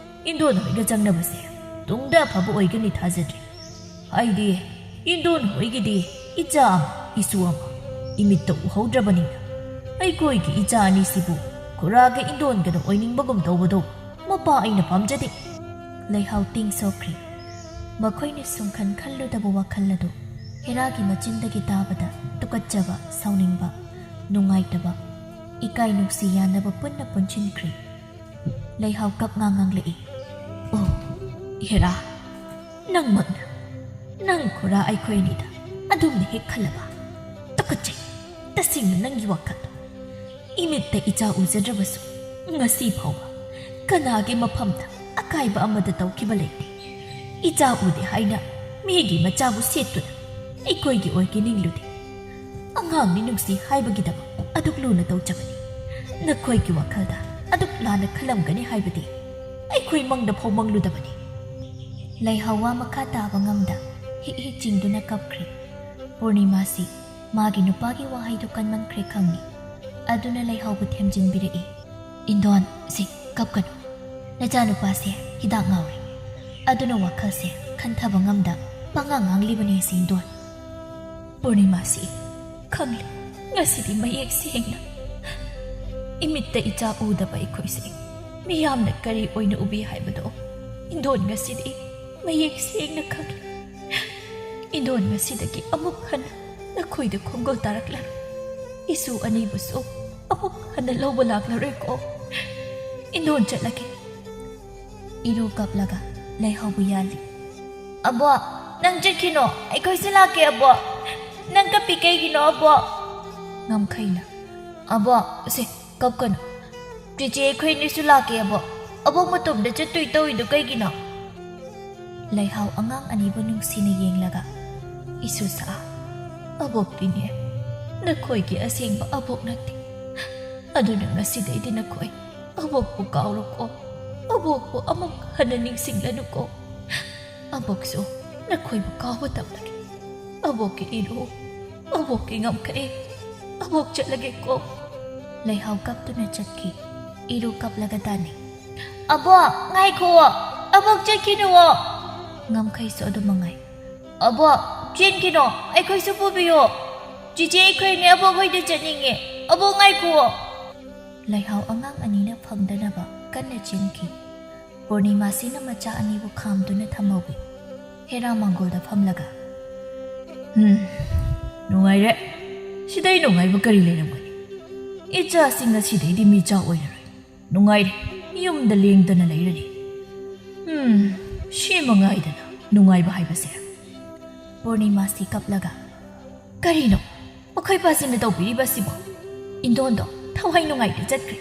ꯏꯟꯗꯣꯟ ꯍꯣꯏꯒ ꯆꯪꯅꯕꯁꯦ ꯇꯨꯡꯗ ꯑꯐꯕ ꯑꯣꯏꯒꯅꯤ ꯊꯥꯖꯗ꯭ꯔꯤ꯫ ꯍꯥꯏꯗꯤ ꯏꯟꯗꯣꯟ ꯍꯣꯏꯒꯤꯗꯤ ꯏꯆꯥ ꯑꯃ, ꯏꯁꯨ ꯑꯃ ꯏꯃꯤꯠꯇ ꯎꯍꯧꯗ꯭ꯔꯕꯅꯤꯅ꯫ ꯑꯩꯈꯣꯏꯒꯤ ꯏꯆꯥ ꯑꯅꯤꯁꯤꯕꯨ ꯈꯨꯔꯥꯒ ꯏꯟꯗꯣꯟꯒꯗ ꯑꯣꯏꯅꯤꯡꯕꯒꯨꯝ ꯇꯧꯕꯗꯣ ꯃꯄꯥ ꯑꯩꯅ ꯄꯥꯝꯖꯗꯦ꯫" ꯂꯩꯍꯥꯎ ꯇꯤꯡ ꯁꯣꯛꯈ꯭ꯔꯦ꯫ ꯃꯈꯣꯏꯅ ꯁꯨꯡꯈꯟ ꯈꯜꯂꯨꯗꯕ ꯋꯥꯈꯜ ꯑꯗꯨ ꯍꯦꯔꯥꯒꯤ ꯃꯆꯤꯟꯗꯒꯤ ꯇꯥꯕꯗ ꯇꯨꯀꯠꯆꯕ, ꯁꯥꯎꯅꯤꯡꯕ, ꯅꯨꯡꯉꯥꯏꯇꯕ, ꯏꯀꯥꯏ ꯅꯨꯡꯁꯤ ꯌꯥꯅꯕ ꯄꯨꯟꯅ ꯄꯨꯟꯁꯤꯟꯈ꯭ꯔꯦ꯫ ꯂꯩꯍꯥꯎ ꯀꯞ ꯉꯥꯡ ꯉꯥꯡꯂꯛꯏ꯫ "ꯑꯣ, ꯍꯦꯔꯥ, ꯅꯪꯃꯛꯅ, ꯅꯪ ꯈꯨꯔꯥ ꯑꯩꯈꯣꯏ ꯑꯅꯤꯗ ꯑꯗꯨꯝꯅ ꯍꯦꯛ ꯈꯜꯂꯕ? ꯇꯨꯀꯠꯆꯩ, ꯇꯁꯦꯡꯅ ꯅꯪꯒꯤ ꯋꯥꯈꯜꯗꯣ꯫ ꯏꯃꯤꯠꯇ ꯏꯆꯥ ꯎꯖꯗ꯭ꯔꯕꯁꯨ ꯉꯁꯤ ꯐꯥꯎꯕ ꯀꯅꯥꯒꯤ ꯃꯐꯝꯗ ꯑꯀꯥꯏꯕ ꯑꯃꯗ ꯇꯧꯈꯤꯕ ꯂꯩꯇꯦ꯫ ꯏꯆꯥ ꯎꯗꯦ ꯍꯥꯏꯅ ꯃꯤꯒꯤ ꯃꯆꯥꯕꯨ ꯁꯦꯠꯇꯨꯅ ꯑꯩꯈꯣꯏꯒꯤ ꯑꯣꯏꯒꯦ ꯅꯤꯡꯂꯨꯗꯦ꯫ ꯑꯉꯥꯡꯅꯤ ꯅꯨꯡꯁꯤ ꯍꯥꯏꯕꯒꯤꯗꯃꯛ ꯑꯗꯨꯛ ꯂꯨꯅ ꯇꯧꯖꯕꯅꯤ꯫ ꯅꯈꯣꯏꯒꯤ ꯋꯥꯈꯜꯗ ꯑꯗꯨꯛ ꯂꯥꯟꯅ ꯈꯜꯂꯝꯒꯅꯤ ꯍꯥꯏꯕꯗꯤ ꯑꯩꯈꯣꯏ ꯃꯪꯗ ꯐꯥꯎ ꯃꯪꯂꯨꯗꯕꯅꯤ꯫" ꯂꯩꯍꯥꯎ ꯋꯥ ꯃꯈꯥ ꯇꯥꯕ ꯉꯝꯗ ꯍꯤꯛ ꯍꯤꯛ ꯆꯤꯡꯗꯨꯅ ꯀꯞꯈ꯭ꯔꯦ꯫ ꯄꯨꯔꯅꯤꯃꯥꯁꯤ ꯃꯥꯒꯤ ꯅꯨꯄꯥꯒꯤ ꯋꯥꯍꯩꯗꯨ ꯀꯟꯃꯟꯈ꯭ꯔꯦ ꯈꯪꯏ꯫ ꯑꯗꯨꯅ ꯂꯩꯍꯥꯎꯕꯨ ꯊꯦꯝꯖꯤꯟꯕꯤꯔꯛꯏ꯫ "ꯏꯟꯗꯣꯟ, ꯁꯤ ꯀꯞꯀꯅꯨ꯫ ꯅꯆꯥꯅꯨꯄꯥꯁꯦ ꯍꯤꯗꯥꯛ ꯉꯥꯎꯔꯦ꯫" ꯑꯗꯨꯅ ꯋꯥꯈꯜꯁꯦ ꯈꯟꯊꯕ ꯉꯝꯗ ꯄꯉꯥꯡ ꯉꯥꯡꯂꯤꯕꯅꯦ ꯁꯤ ꯏꯟꯗꯣꯟ꯫ ꯄꯨꯔꯅꯤꯃꯥꯁꯤ ꯈꯪꯂꯦ, ꯉꯁꯤꯗꯤ ꯃꯌꯦꯛ ꯁꯦꯡꯅ ꯏꯃꯤꯠꯇ ꯏꯆꯥ ꯎꯗꯕ ꯑꯩꯈꯣꯏꯁꯦ ꯃꯤꯌꯥꯝꯅ ꯀꯔꯤ ꯑꯣꯏꯅ ꯎꯕꯤ ꯍꯥꯏꯕꯗꯣ ꯏꯟꯗꯣꯟ ꯉꯁꯤꯗꯤ ꯃꯌꯦꯛ ꯁꯦꯡꯅ ꯈꯪꯂꯦ꯫ ꯏꯟꯗꯣꯟ ꯉꯁꯤꯗꯒꯤ ꯑꯃꯨꯛ ꯍꯟꯅ ꯅꯈꯣꯏꯗ ꯈꯣꯡꯒꯣꯜ ꯇꯥꯔꯛꯂꯔꯣꯏ꯫ ꯏꯁꯨ ꯑꯅꯤꯕꯨꯁꯨ ꯑꯃꯨꯛ ꯍꯟꯅ ꯂꯧꯕ ꯂꯥꯛꯂꯔꯣꯏꯀꯣ꯫ ꯏꯟꯗꯣꯟ ꯆꯠꯂꯒꯦ꯫ ꯏꯔꯨ ꯀꯞꯂꯒ ꯂꯩꯍꯥꯎꯕꯨ ꯌꯥꯜꯂꯤ꯫ "ꯑꯕꯣꯛ, ꯅꯪ ꯆꯠꯈꯤꯅꯣ, ꯑꯩꯈꯣꯏꯁꯨ ꯂꯥꯛꯀꯦ ꯑꯕꯣꯛ꯫ ꯅꯪ ꯀꯞꯄꯤ ꯀꯩꯒꯤꯅꯣ ꯑꯕꯣꯛ?" ꯉꯝꯈꯩꯅ, "ꯑꯕꯣꯛ, ꯁꯦ, ꯀꯞꯀꯅꯨ꯫ ꯆꯤꯆꯦ ꯑꯩꯈꯣꯏꯅꯤꯁꯨ ꯂꯥꯛꯀꯦ ꯑꯕꯣꯛ꯫ ꯑꯕꯣꯛ ꯃꯇꯣꯝꯗ ꯆꯠꯇꯣꯏ ꯇꯧꯔꯤꯗꯣ ꯀꯩꯒꯤꯅꯣ?" ꯂꯩꯍꯥꯎ ꯑꯉꯥꯡ ꯑꯅꯤꯕꯨ ꯅꯨꯡꯁꯤꯅ ꯌꯦꯡꯂꯒ, "ꯏꯁꯨ ꯁꯛꯑ, ꯑꯕꯣꯛꯇꯤꯅꯦ ꯅꯈꯣꯏꯒꯤ ꯑꯁꯦꯡꯕ ꯑꯕꯣꯛ ꯅꯠꯇꯦ꯫ ꯑꯗꯨꯅ ꯉꯁꯤꯗꯩꯗꯤ ꯅꯈꯣꯏ ꯑꯕꯣꯛꯄꯨ ꯀꯥꯎꯔꯣꯀꯣ꯫ ꯑꯕꯣꯛꯄꯨ ꯑꯃꯨꯛ ꯍꯟꯅ ꯅꯤꯡꯁꯤꯡꯂꯅꯨꯀꯣ꯫ ꯑꯕꯣꯛꯁꯨ ꯅꯈꯣꯏꯕꯨ ꯀꯥꯎꯕ ꯇꯝꯂꯒꯦ꯫ ꯑꯕꯣꯛꯀꯤ ꯏꯔꯨ, ꯑꯕꯣꯛꯀꯤ ꯉꯝꯈꯩ, ꯑꯕꯣꯛ ꯆꯠꯂꯒꯦꯀꯣ꯫" ꯂꯩꯍꯥꯎ ꯀꯞꯇꯨꯅ ꯆꯠꯈꯤ꯫ ꯏꯔꯨ ꯀꯞꯂꯒ ꯇꯥꯅꯤ꯫ "ꯑꯕꯣꯛ, ꯉꯥꯏꯈꯨꯑꯣ, ꯑꯕꯣꯛ ꯆꯠꯈꯤꯅꯨꯑꯣ꯫" ꯉꯝꯈꯩꯁꯨ ꯑꯗꯨ ꯃꯉꯥꯏ꯫ "ꯑꯕꯣꯛ, ꯆꯦꯟꯈꯤꯅꯣ, ꯑꯩꯈꯣꯏꯁꯨ ꯄꯨꯕꯤꯌꯣ꯫ ꯆꯤꯆꯦ ꯑꯩꯈꯣꯏꯅꯤ ꯑꯕꯣꯛ ꯍꯣꯏꯗ ꯆꯠꯅꯤꯡꯉꯦ꯫ ꯑꯕꯣꯛ, ꯉꯥꯏꯈꯨꯑꯣ꯫" ꯂꯩꯍꯥꯎ ꯑꯉꯥꯡ ꯑꯅꯤꯅ ꯐꯪꯗꯅꯕ ꯀꯟꯅ ꯆꯦꯟꯈꯤ꯫ ꯄꯨꯔꯅꯤꯃꯥꯁꯤꯅ ꯃꯆꯥ ꯑꯅꯤꯕꯨ ꯈꯥꯝꯗꯨꯅ ꯊꯝꯍꯧꯏ꯫ ꯍꯦꯔꯥ ꯃꯥꯡꯒꯣꯜꯗ ꯐꯝꯂꯒ, "ꯍꯝ, ꯅꯨꯡꯉꯥꯏꯔꯦ꯫ ꯁꯤꯗꯩ ꯅꯨꯡꯉꯥꯏꯕ ꯀꯔꯤ ꯂꯩꯔꯝꯒꯅꯤ? ꯏꯆꯥꯁꯤꯡ ꯉꯁꯤꯗꯩꯗꯤ ꯃꯤꯆꯥ ꯑꯣꯏꯔꯔꯣꯏ꯫ ꯅꯨꯡꯉꯥꯏꯔꯦ, ꯌꯨꯝꯗ ꯂꯦꯡꯗꯅ ꯂꯩꯔꯅꯤ꯫ ꯍꯝ, ꯁꯤ ꯃꯉꯥꯏꯗꯅ ꯅꯨꯡꯉꯥꯏꯕ ꯍꯥꯏꯕꯁꯦ꯫" ꯄꯨꯔꯅꯤꯃꯥꯁꯤ ꯀꯞꯂꯒ, "ꯀꯔꯤꯅꯣ ꯃꯈꯣꯏ ꯄꯥꯁꯤꯅ ꯇꯧꯕꯤꯔꯤꯕꯁꯤꯕꯣ? ꯏꯟꯗꯣꯟꯗꯣ ꯊꯋꯥꯏ ꯅꯨꯡꯉꯥꯏꯇ ꯆꯠꯈ꯭ꯔꯦ꯫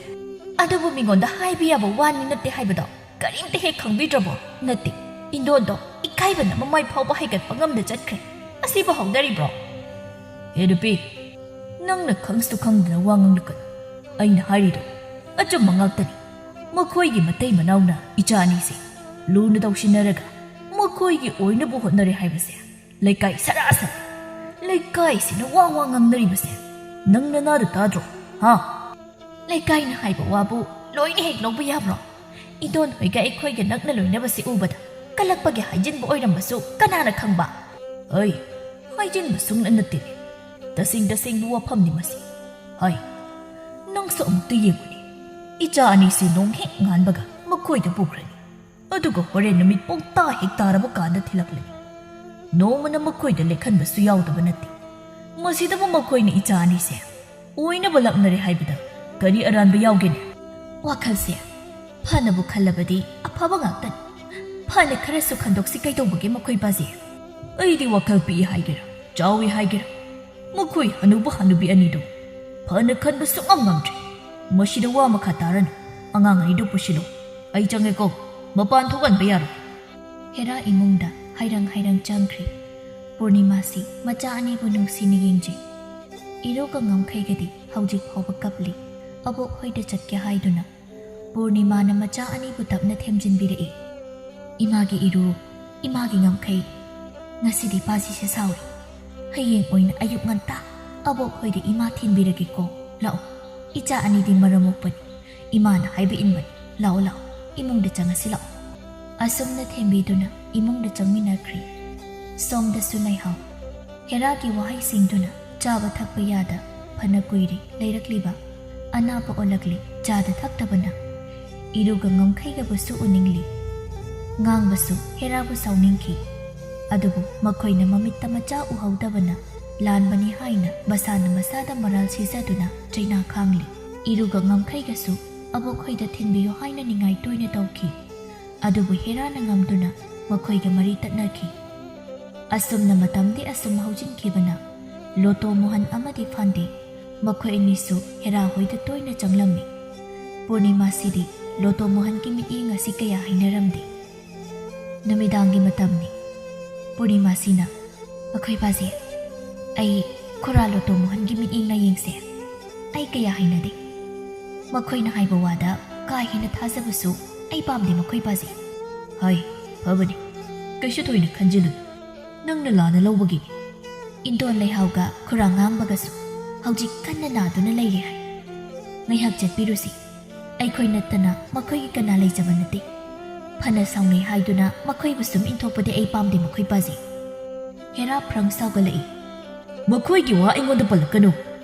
ꯑꯗꯨꯕꯨ ꯃꯤꯉꯣꯟꯗ ꯍꯥꯏꯕ ꯌꯥꯕ ꯋꯥꯅꯤ ꯅꯠꯇꯦ ꯍꯥꯏꯕꯗꯣ ꯀꯔꯤꯝꯇ ꯍꯦꯛ ꯈꯪꯕꯤꯗ꯭ꯔꯕꯣ? ꯅꯠꯇꯦ, ꯏꯟꯗꯣꯟꯗꯣ ꯏꯀꯥꯏꯕꯅ ꯃꯃꯥꯏ ꯐꯥꯎꯕ ꯍꯥꯏꯒꯠꯄ ꯉꯝꯗ ꯆꯠꯈ꯭ꯔꯦ꯫ ꯑꯁꯤꯕꯨ ꯍꯧꯅꯔꯤꯕ꯭ꯔꯣ?" "ꯍꯦ ꯅꯨꯄꯤ, ꯅꯪꯅ ꯈꯪꯁꯨ ꯈꯪꯗꯅ ꯋꯥ ꯉꯥꯡꯂꯛꯀꯅꯨ꯫ ꯑꯩꯅ ꯍꯥꯏꯔꯤꯗꯣ ꯑꯆꯨꯝꯕ ꯉꯥꯛꯇꯅꯤ꯫ ꯃꯈꯣꯏꯒꯤ ꯃꯇꯩ ꯃꯅꯥꯎꯅ ꯏꯆꯥ ꯑꯅꯤꯁꯦ ꯂꯨꯅ ꯇꯧꯁꯤꯟꯅꯔꯒ ꯃꯈꯣꯏꯒꯤ ꯑꯣꯏꯅꯕꯨ ꯍꯣꯠꯅꯔꯦ ꯍꯥꯏꯕꯁꯦ ꯂꯩꯀꯥꯏ ꯁꯔꯥ ꯁꯔꯥ, ꯂꯩꯀꯥꯏꯁꯤꯅ ꯋꯥ ꯋꯥ ꯉꯥꯡꯅꯔꯤꯕꯁꯦ ꯅꯪ ꯅꯅꯥꯗ ꯇꯥꯗ꯭ꯔꯣ? ꯍꯥ?" "ꯂꯩꯀꯥꯏꯅ ꯍꯥꯏꯕ ꯋꯥꯕꯨ ꯂꯣꯏꯅ ꯍꯦꯛ ꯂꯧꯕ ꯌꯥꯕ꯭ꯔꯣ? ꯏꯟꯗꯣꯟ ꯍꯣꯏꯒ ꯑꯩꯈꯣꯏꯒ ꯅꯛꯅ ꯂꯣꯏꯅꯕꯁꯤ ꯎꯕꯗ ꯀꯜꯂꯛꯄꯒꯤ ꯍꯥꯏꯖꯤꯟꯕ ꯑꯣꯏꯔꯝꯕꯁꯨ ꯀꯅꯥꯅ ꯈꯪꯕ? ꯍꯩ, ꯍꯥꯏꯖꯤꯟꯕ ꯁꯨꯡꯅ ꯅꯠꯇꯦ꯫ ꯇꯁꯦꯡ ꯇꯁꯦꯡꯕ ꯋꯥꯐꯝꯅꯤ ꯃꯁꯤ꯫ ꯍꯩ, ꯅꯪꯁꯨ ꯑꯃꯨꯛꯇ ꯌꯦꯡꯉꯨꯅꯦ꯫ ꯏꯆꯥ ꯑꯅꯤꯁꯤ ꯅꯣꯡ ꯍꯦꯛ ꯉꯥꯟꯕꯒ ꯃꯈꯣꯏꯗ ꯄꯨꯈ꯭ꯔꯅꯤ꯫ ꯑꯗꯨꯒ ꯍꯣꯔꯦꯟ ꯅꯨꯃꯤꯠ ꯄꯨꯡ ꯇꯥ ꯍꯦꯛ ꯇꯥꯔꯕ ꯀꯥꯟꯗ ꯊꯤꯜꯂꯛꯂꯅꯤ꯫ ꯅꯣꯡꯃꯅ ꯃꯈꯣꯏꯗ ꯂꯦꯛꯍꯟꯕꯁꯨ ꯌꯥꯎꯗꯕ ꯅꯠꯇꯦ꯫ ꯃꯁꯤꯗꯕꯨ ꯃꯈꯣꯏꯅ ꯏꯆꯥ ꯑꯅꯤꯁꯦ ꯑꯣꯏꯅꯕ ꯂꯥꯛꯅꯔꯦ ꯍꯥꯏꯕꯗ ꯀꯔꯤ ꯑꯔꯥꯟꯕ ꯌꯥꯎꯒꯦꯅꯦ? ꯋꯥꯈꯜꯁꯦ ꯐꯅꯕꯨ ꯈꯜꯂꯕꯗꯤ ꯑꯐꯕ ꯉꯥꯛꯇꯅꯤ꯫ ꯐꯅ ꯈꯔꯁꯨ ꯈꯟꯗꯣꯛꯁꯤ ꯀꯩꯗꯧꯕꯒꯦ ꯃꯈꯣꯏ ꯄꯥꯖꯦ? ꯑꯩꯗꯤ ꯋꯥꯈꯜ ꯄꯤꯛꯏ ꯍꯥꯏꯒꯦꯔꯥ, ꯆꯥꯎꯏ ꯍꯥꯏꯒꯦꯔꯥ, ꯃꯈꯣꯏ ꯍꯅꯨꯕ ꯍꯅꯨꯕꯤ ꯑꯅꯤꯗꯨ ꯐꯅ ꯈꯟꯕ ꯁꯨꯡꯉꯝ ꯉꯝꯗ꯭ꯔꯦ꯫ ꯃꯁꯤꯗ ꯋꯥ ꯃꯈꯥ ꯇꯥꯔꯅꯨ꯫ ꯑꯉꯥꯡ ꯑꯅꯤꯗꯨ ꯄꯨꯁꯤꯜꯂꯨ꯫ ꯑꯩ ꯆꯪꯉꯦꯀꯣ꯫ ꯃꯄꯥꯟ ꯊꯣꯛꯍꯟꯕ ꯌꯥꯔꯣꯏ꯫ ꯍꯦꯔꯥ ꯏꯃꯨꯡꯗ ꯍꯥꯏꯔꯪ ꯍꯥꯏꯔꯪ ꯆꯪꯈ꯭ꯔꯦ꯫ ꯄꯨꯔꯅꯤꯃꯥꯁꯤ ꯃꯆꯥ ꯑꯅꯤꯕꯨ ꯅꯨꯡꯁꯤꯅ ꯌꯦꯡꯖꯩ꯫ ꯏꯔꯨꯒ ꯉꯝꯈꯩꯒꯗꯤ ꯍꯧꯖꯤꯛ ꯐꯥꯎꯕ ꯀꯞꯂꯤ꯫ ꯑꯕꯣꯛ ꯍꯣꯏꯗ ꯆꯠꯀꯦ ꯍꯥꯏꯗꯨꯅ ꯄꯨꯔꯅꯤꯃꯥꯅ ꯃꯆꯥ ꯑꯅꯤꯕꯨ ꯇꯞꯅ ꯊꯦꯝꯖꯤꯟꯕꯤꯔꯛꯏ꯫ "ꯏꯃꯥꯒꯤ ꯏꯔꯨ, ꯏꯃꯥꯒꯤ ꯉꯝꯈꯩ, ꯉꯁꯤꯗꯤ ꯄꯥꯖꯤꯁꯦ ꯁꯥꯎꯏ꯫ ꯍꯌꯦꯡ ꯑꯣꯏꯅ ꯑꯌꯨꯛ ꯉꯟꯇꯥ ꯑꯕꯣꯛ ꯍꯣꯏꯗ ꯏꯃꯥ ꯊꯤꯟꯕꯤꯔꯒꯦꯀꯣ꯫ ꯂꯥꯛꯑꯣ, ꯏꯆꯥ ꯑꯅꯤꯗꯤ ꯃꯔꯝ ꯃꯣꯛꯄꯅꯤ꯫ ꯏꯃꯥꯅ ꯍꯥꯏꯕ ꯏꯟꯕꯅꯤ꯫ ꯂꯥꯛꯑꯣ, ꯂꯥꯛꯑꯣ, ꯏꯃꯨꯡꯗ ꯆꯪꯉꯁꯤ ꯂꯥꯛꯑꯣ"꯫ ꯑꯁꯨꯝꯅ ꯊꯦꯝꯕꯤꯗꯨꯅ ꯏꯃꯨꯡꯗ ꯆꯪꯃꯤꯟꯅꯈ꯭ꯔꯦ꯫ ꯁꯣꯝꯗꯁꯨ ꯂꯩꯍꯥꯎ꯫ ꯍꯦꯔꯥꯒꯤ ꯋꯥꯍꯩꯁꯤꯡꯗꯨꯅ ꯆꯥꯕ ꯊꯛꯄ ꯌꯥꯗ ꯐꯅ ꯀꯨꯏꯔꯦ ꯂꯩꯔꯛꯂꯤꯕ꯫ ꯑꯅꯥꯕ ꯑꯣꯜꯂꯛꯂꯤ ꯆꯥꯗ ꯊꯛꯇꯕꯅ꯫ ꯏꯔꯨꯒ ꯉꯝꯈꯩꯒꯕꯨꯁꯨ ꯎꯅꯤꯡꯂꯤ꯫ ꯉꯥꯡꯕꯁꯨ ꯍꯦꯔꯥꯕꯨ ꯁꯥꯎꯅꯤꯡꯈꯤ꯫ ꯑꯗꯨꯕꯨ ꯃꯈꯣꯏꯅ ꯃꯃꯤꯠꯇ ꯃꯆꯥ ꯎꯍꯧꯗꯕꯅ ꯂꯥꯟꯕꯅꯤ ꯍꯥꯏꯅ ꯃꯁꯥꯅ ꯃꯁꯥꯗ ꯃꯔꯥꯜ ꯁꯤꯖꯗꯨꯅ ꯆꯩꯅꯥ ꯈꯥꯡꯂꯤ꯫ ꯏꯔꯨꯒ ꯉꯝꯈꯩꯒꯁꯨ ꯑꯕꯣꯛ ꯍꯣꯏꯗ ꯊꯤꯟꯕꯤꯌꯨ ꯍꯥꯏꯅ ꯅꯤꯡꯉꯥꯏ ꯇꯣꯏꯅ ꯇꯧꯈꯤ꯫ ꯑꯗꯨꯕꯨ ꯍꯦꯔꯥꯅ ꯉꯝꯗꯨꯅ ꯃꯈꯣꯏꯒ ꯃꯔꯤ ꯇꯠꯅꯈꯤ꯫ ꯑꯁꯨꯝꯅ ꯃꯇꯝꯗꯤ ꯑꯁꯨꯝ ꯍꯧꯖꯤꯟꯈꯤꯕꯅ ꯂꯣꯇꯣ ꯃꯣꯍꯟ ꯑꯃꯗꯤ ꯐꯥꯟꯗꯦ ꯃꯈꯣꯏ ꯑꯅꯤꯁꯨ ꯍꯦꯔꯥ ꯍꯣꯏꯗ ꯇꯣꯏꯅ ꯆꯪꯂꯝꯃꯤ꯫ ꯄꯨꯔꯅꯤꯃꯥꯁꯤꯗꯤ ꯂꯣꯇꯣ ꯃꯣꯍꯟꯒꯤ ꯃꯤꯠꯌꯦꯡ ꯑꯁꯤ ꯀꯌꯥ ꯍꯩꯅꯔꯝꯗꯦ꯫ ꯅꯨꯃꯤꯗꯥꯡꯒꯤ ꯃꯇꯝꯅꯤ꯫ ꯄꯨꯔꯅꯤꯃꯥꯁꯤꯅ, "ꯃꯈꯣꯏ ꯄꯥꯖꯦ, ꯑꯩ ꯈꯨꯔꯥ ꯂꯣꯇꯣ ꯃꯣꯍꯟꯒꯤ ꯃꯤꯠꯌꯦꯡ ꯂꯥꯌꯦꯡꯁꯦ ꯑꯩ ꯀꯌꯥ ꯍꯩꯅꯗꯦ꯫ ꯃꯈꯣꯏꯅ ꯍꯥꯏꯕ ꯋꯥꯗ ꯀꯥ ꯍꯦꯟꯅ ꯊꯥꯖꯕꯁꯨ ꯑꯩ ꯄꯥꯝꯗꯦ ꯃꯈꯣꯏ ꯄꯥꯖꯦ"꯫ "ꯍꯣꯏ, ꯐꯕꯅꯤ꯫ ꯀꯩꯁꯨ ꯊꯣꯏꯅ ꯈꯟꯖꯤꯜꯂꯨ꯫ ꯅꯪꯅ ꯂꯥꯟꯅ ꯂꯧꯕꯒꯤꯅꯤ"꯫ ꯏꯟꯗꯣꯟ ꯂꯩꯍꯥꯎꯒ ꯈꯨꯔꯥ ꯉꯥꯡꯕꯒꯁꯨ ꯍꯧꯖꯤꯛ ꯀꯟꯅ ꯅꯥꯗꯨꯅ ꯂꯩꯔꯤ ꯍꯥꯏ꯫ "ꯉꯥꯏꯍꯥꯛ ꯆꯠꯄꯤꯔꯨꯁꯤ꯫ ꯑꯩꯈꯣꯏ ꯅꯠꯇꯅ ꯃꯈꯣꯏꯒꯤ ꯀꯅꯥ ꯂꯩꯖꯕ ꯅꯠꯇꯦ"꯫ ꯐꯅ ꯁꯥꯎꯅꯩ ꯍꯥꯏꯗꯨꯅ ꯃꯈꯣꯏꯕꯨ ꯁꯨꯝ ꯏꯟꯊꯣꯛꯄꯗꯤ ꯑꯩ ꯄꯥꯝꯗꯦ ꯃꯈꯣꯏ ꯄꯥꯖꯩ꯫ ꯍꯦꯔꯥ ꯐ꯭ꯔꯪ ꯁꯥꯎꯒꯠꯂꯛꯏ꯫ ꯃꯈꯣꯏꯒꯤ ꯋꯥ ꯑꯩꯉꯣꯟꯗ ꯄꯜꯂꯛꯀꯅꯨ꯫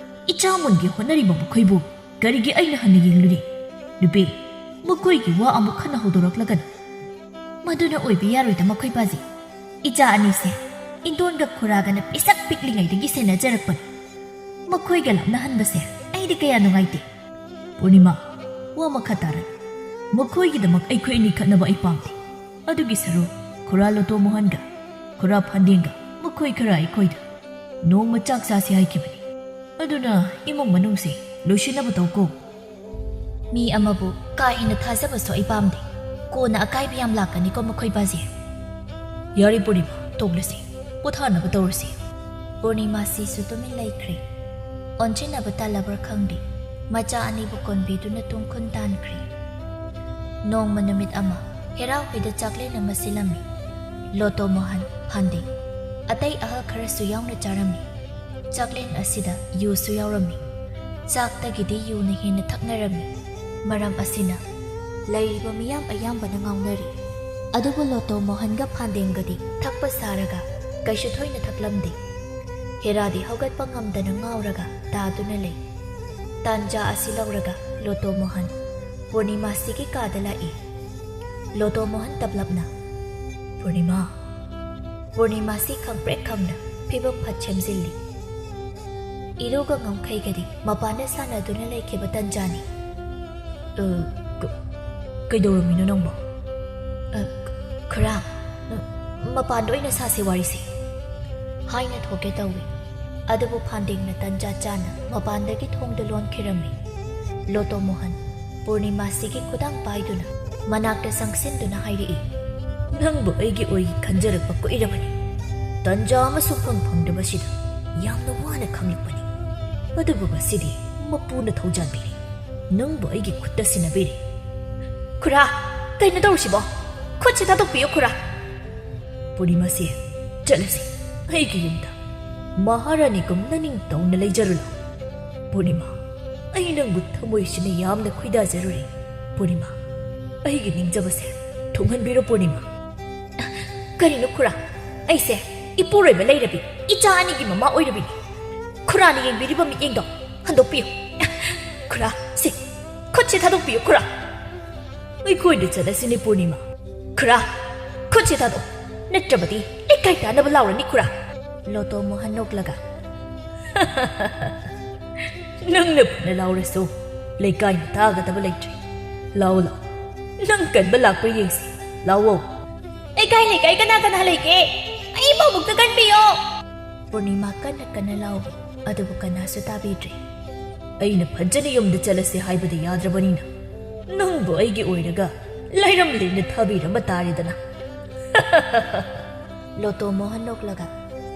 ꯏꯆꯥ ꯃꯨꯟꯒꯤ ꯍꯣꯠꯅꯔꯤꯕ ꯃꯈꯣꯏꯕꯨ ꯀꯔꯤꯒꯤ ꯑꯩꯅ ꯍꯟꯅ ꯌꯦꯡꯂꯨꯅꯤ? ꯅꯨꯄꯤ, ꯃꯈꯣꯏꯒꯤ ꯋꯥ ꯑꯃꯨꯛ ꯍꯟꯅ ꯍꯧꯗꯣꯔꯛꯂꯒꯅꯨ꯫ ꯃꯗꯨꯅ ꯑꯣꯏꯕ ꯌꯥꯔꯣꯏꯗ ꯃꯈꯣꯏ ꯄꯥꯖꯩ꯫ ꯏꯆꯥ ꯑꯅꯤꯁꯦ ꯏꯟꯗꯣꯟꯒ ꯈꯨꯔꯥꯒꯅ ꯄꯤꯁꯛ ꯄꯤꯛꯂꯤꯉꯩꯗꯒꯤ ꯁꯦꯟꯅꯖꯔꯛꯄꯅꯤ꯫ ꯃꯈꯣꯏꯒ ꯂꯥꯞꯅꯍꯟꯕꯁꯦ ꯑꯩꯗꯤ ꯀꯌꯥ ꯅꯨꯡꯉꯥꯏꯇꯦ꯫ ꯄꯨꯔꯅꯤꯃꯥ, ꯋꯥ ꯃꯈꯥ ꯇꯥꯔꯅꯨ꯫ ꯃꯈꯣꯏꯒꯤꯗꯃꯛ ꯑꯩꯈꯣꯏ ꯑꯅꯤ ꯈꯠꯅꯕ ꯑꯩ ꯄꯥꯝꯗꯦ꯫ ꯑꯗꯨꯒꯤ ꯁꯔꯨꯛ ꯈꯨꯔꯥ ꯂꯣꯇꯣ ꯃꯣꯍꯟꯒ ꯈꯨꯔꯥ ꯐꯟꯗꯦꯡꯒ ꯃꯈꯣꯏ ꯈꯔ ꯑꯩꯈꯣꯏꯗ ꯅꯣꯡꯃ ꯆꯥꯛ ꯆꯥꯁꯤ ꯍꯥꯏꯈꯤꯕꯅꯤ꯫ ꯑꯗꯨꯅ ꯏꯃꯨꯡ ꯃꯅꯨꯡꯁꯦ ꯂꯣꯏꯁꯤꯟꯅꯕ ꯇꯧꯀꯣ꯫ ꯃꯤ ꯑꯃꯕꯨ ꯀꯥ ꯍꯦꯟꯅ ꯊꯥꯖꯕꯁꯨ ꯑꯩ ꯄꯥꯝꯗꯦ꯫ ꯀꯣꯟꯅ ꯑꯀꯥꯏꯕ ꯌꯥꯝ ꯂꯥꯛꯀꯅꯤꯀꯣ ꯃꯈꯣꯏ ꯄꯥꯖꯩ꯫ ꯌꯥꯔꯦ ꯄꯨꯔꯅꯤꯃꯥ, ꯇꯣꯛꯂꯁꯤ꯫ ꯄꯣꯊꯥꯅꯕ ꯇꯧꯔꯁꯤ꯫ ꯄꯨꯔꯅꯤꯃꯥꯁꯤꯁꯨ ꯇꯨꯃꯤꯟ ꯂꯩꯈ꯭ꯔꯦ꯫ ꯑꯣꯟꯁꯤꯟꯅꯕ ꯇꯜꯂꯕ꯭ꯔꯥ ꯈꯪꯗꯦ, ꯃꯆꯥ ꯑꯅꯤꯕꯨ ꯀꯣꯟꯕꯤꯗꯨꯅ ꯇꯨꯡ ꯈꯨꯟ ꯇꯥꯟꯈ꯭ꯔꯦ꯫ ꯅꯣꯡꯃ ꯅꯨꯃꯤꯠ ꯑꯃ ꯍꯦꯔꯥ ꯍꯣꯏꯗ ꯆꯥꯛꯂꯦꯟ ꯑꯃ ꯁꯤꯜꯂꯝꯃꯤ꯫ ꯂꯣꯇꯣ ꯃꯣꯍꯟ, ꯐꯥꯟꯗꯦꯡ, ꯑꯇꯩ ꯑꯍꯜ ꯈꯔꯁꯨ ꯌꯥꯎꯅ ꯆꯥꯔꯝꯃꯤ꯫ ꯆꯥꯛꯂꯦꯟ ꯑꯁꯤꯗ ꯌꯨꯁꯨ ꯌꯥꯎꯔꯝꯃꯤ꯫ ꯆꯥꯛꯇꯒꯤꯗꯤ ꯌꯨꯅ ꯍꯦꯟꯅ ꯊꯛꯅꯔꯝꯃꯤ꯫ ꯃꯔꯝ ꯑꯁꯤꯅ ꯂꯩꯔꯤꯕ ꯃꯤꯌꯥꯝ ꯑꯌꯥꯝꯕꯅ ꯉꯥꯎꯅꯔꯤ꯫ ꯑꯗꯨꯕꯨ ꯂꯣꯇꯣ ꯃꯣꯍꯟꯒ ꯐꯥꯟꯗꯦꯡꯒꯗꯤ ꯊꯛꯄ ꯁꯥꯔꯒ ꯀꯩꯁꯨ ꯊꯣꯏꯅ ꯊꯛꯂꯝꯗꯦ꯫ ꯍꯦꯔꯥꯗꯤ ꯍꯧꯒꯠꯄ ꯉꯝꯗꯅ ꯉꯥꯎꯔꯒ ꯇꯥꯗꯨꯅ ꯂꯩ꯫ ꯇꯥꯟꯖꯥ ꯑꯁꯤ ꯂꯧꯔꯒ ꯂꯣꯇꯣ ꯃꯣꯍꯟ ꯄꯨꯔꯅꯤꯃꯥꯁꯤꯒꯤ ꯀꯥꯗ ꯂꯥꯛꯏ꯫ ꯂꯣꯇꯣ ꯃꯣꯍꯟ ꯇꯞꯂꯞꯅ, "ꯄꯨꯔꯅꯤꯃꯥ!" ꯄꯨꯔꯅꯤꯃꯥꯁꯤ ꯈꯪꯄ꯭ꯔꯦꯛ ꯈꯪꯅ ꯐꯤꯕꯝ ꯐꯠ ꯁꯦꯝꯖꯤꯜꯂꯤ꯫ ꯏꯔꯨꯒ ꯉꯝꯈꯩꯒꯗꯤ ꯃꯄꯥꯟꯗ ꯁꯥꯟꯅꯗꯨꯅ ꯂꯩꯈꯤꯕ ꯇꯟꯖꯥꯅꯤ꯫ "ꯑ, ꯀ-, ꯀꯩꯗꯧꯔꯝꯃꯤꯅꯣ ꯅꯪꯕꯣ?" "ꯑ, ꯈꯨꯔꯥ, ꯑ, ꯃꯄꯥꯟꯗ ꯑꯣꯏꯅ ꯁꯥꯁꯦ ꯋꯥꯔꯤꯁꯦ," ꯍꯥꯏꯅ ꯊꯣꯛꯀꯦ ꯇꯧꯏ꯫ ꯑꯗꯨꯕꯨ ꯐꯥꯟꯗꯦꯡꯅ ꯇꯟꯖꯥ ꯆꯥꯅ ꯃꯄꯥꯟꯗꯒꯤ ꯊꯣꯡꯗꯨ ꯂꯣꯟꯈꯤꯔꯝꯃꯤ꯫ ꯂꯣꯇꯣ ꯃꯣꯍꯟ ꯄꯨꯔꯅꯤꯃꯥꯁꯤꯒꯤ ꯈꯨꯗꯥꯡ ꯄꯥꯏꯗꯨꯅ ꯃꯅꯥꯛꯇ ꯆꯪꯁꯤꯟꯗꯨꯅ ꯍꯥꯏꯔꯛꯏ, "ꯅꯪꯕꯨ ꯑꯩꯒꯤ ꯑꯣꯏ ꯈꯟꯖꯔꯛꯄ ꯀꯨꯏꯔꯕꯅꯤ꯫ ꯇꯟꯖꯥ ꯑꯃ ꯁꯨꯡꯐꯪ ꯐꯪꯗꯕꯁꯤꯗ ꯌꯥꯝꯅ ꯋꯥꯅ ꯈꯪꯂꯛꯄꯅꯤ꯫ ꯑꯗꯨꯕꯨ ꯉꯁꯤꯗꯤ ꯃꯄꯨꯅ ꯊꯧꯖꯥꯟꯕꯤꯔꯦ꯫ ꯅꯪꯕꯨ ꯑꯩꯒꯤ ꯈꯨꯠꯇ ꯁꯤꯟꯅꯕꯤꯔꯦ꯫" "ꯈꯨꯔꯥ, ꯀꯩꯅꯣ ꯇꯧꯔꯤꯁꯤꯕꯣ? ꯈꯨꯠꯁꯤ ꯊꯥꯗꯣꯛꯄꯤꯌꯨ ꯈꯨꯔꯥ꯫" "ꯄꯨꯔꯅꯤꯃꯥꯁꯤ, ꯆꯠꯂꯁꯤ ꯑꯩꯒꯤ ꯌꯨꯝꯗ꯫ ꯃꯍꯥꯔꯥꯅꯤꯒꯨꯝꯅ ꯅꯤꯡꯇꯧꯅ ꯂꯩꯖꯔꯨ ꯂꯥꯎ꯫ ꯄꯨꯔꯅꯤꯃꯥ, ꯑꯩ ꯅꯪꯕꯨ ꯊꯃꯣꯏꯁꯤꯅ ꯌꯥꯝꯅ ꯈꯣꯏꯗꯥꯖꯔꯨꯔꯦ꯫ ꯄꯨꯔꯅꯤꯃꯥ, ꯑꯩꯒꯤ ꯅꯤꯡꯖꯕꯁꯦ ꯊꯨꯡꯍꯟꯕꯤꯔꯣ ꯄꯨꯔꯅꯤꯃꯥ꯫ ꯀꯔꯤꯅꯣ ꯈꯨꯔꯥ? ꯑꯩꯁꯦ ꯏꯄꯨꯔꯣꯏꯕ ꯂꯩꯔꯕꯤ, ꯏꯆꯥ ꯑꯅꯤꯒꯤ ꯃꯃꯥ ꯑꯣꯏꯔꯕꯤꯅꯤ꯫ ꯈꯨꯔꯥꯅ ꯌꯦꯡꯕꯤꯔꯤꯕ ꯃꯤꯠꯌꯦꯡꯗꯣ ꯍꯟꯗꯣꯛꯄꯤꯌꯨ꯫ ꯈꯨꯔꯥ, ꯁꯤ ꯈꯨꯠꯁꯦ ꯊꯥꯗꯣꯛꯄꯤꯌꯨ ꯈꯨꯔꯥ꯫ ꯑꯩꯈꯣꯏꯗ ꯆꯠꯂꯁꯤꯅꯦ ꯄꯨꯔꯅꯤꯃꯥ꯫ ꯈꯨꯔꯥ, ꯈꯨꯠꯁꯦ ꯊꯥꯗꯣꯛ, ꯅꯠꯇ꯭ꯔꯕꯗꯤ ꯂꯩꯀꯥꯏ ꯇꯥꯅꯕ ꯂꯥꯎꯔꯅꯤ ꯈꯨꯔꯥ꯫ ꯂꯣꯇꯣ ꯃꯣꯍꯟ ꯅꯣꯛꯂꯒ, "ꯅꯪꯅ ꯐꯅ ꯂꯥꯎꯔꯁꯨ ꯂꯩꯀꯥꯏꯅ ꯇꯥꯒꯗꯕ ꯂꯩꯇ꯭ꯔꯦ꯫ ꯂꯥꯎ, ꯂꯥꯎ, ꯅꯪ ꯀꯟꯕ ꯂꯥꯛꯄ꯭ꯔꯥ ꯌꯦꯡꯁꯤ꯫ ꯂꯥꯎꯑꯣ꯫" "ꯂꯩꯀꯥꯏ, ꯂꯩꯀꯥꯏ ꯀꯅꯥ ꯀꯅꯥ ꯂꯩꯒꯦ? ꯑꯩꯕꯨ ꯑꯃꯨꯛꯇ ꯀꯟꯕꯤꯌꯣ!" ꯄꯨꯔꯅꯤꯃꯥ ꯀꯟꯅ ꯀꯟꯅ ꯂꯥꯎꯏ, ꯑꯗꯨꯕꯨ ꯀꯅꯥꯁꯨ ꯇꯥꯕꯤꯗ꯭ꯔꯦ꯫ "ꯑꯩꯅ ꯐꯖꯅ ꯌꯨꯝꯗ ꯆꯠꯂꯁꯦ ꯍꯥꯏꯕꯗ ꯌꯥꯗ꯭ꯔꯕꯅꯤꯅ, ꯅꯪꯕꯨ ꯑꯩꯒꯤ ꯑꯣꯏꯔꯒ ꯂꯥꯏꯔꯝꯂꯦꯟꯅ ꯊꯥꯕꯤꯔꯝꯕ ꯇꯥꯔꯦꯗꯅ꯫" ꯂꯣꯇꯣ ꯃꯣꯍꯟ ꯅꯣꯛꯂꯒ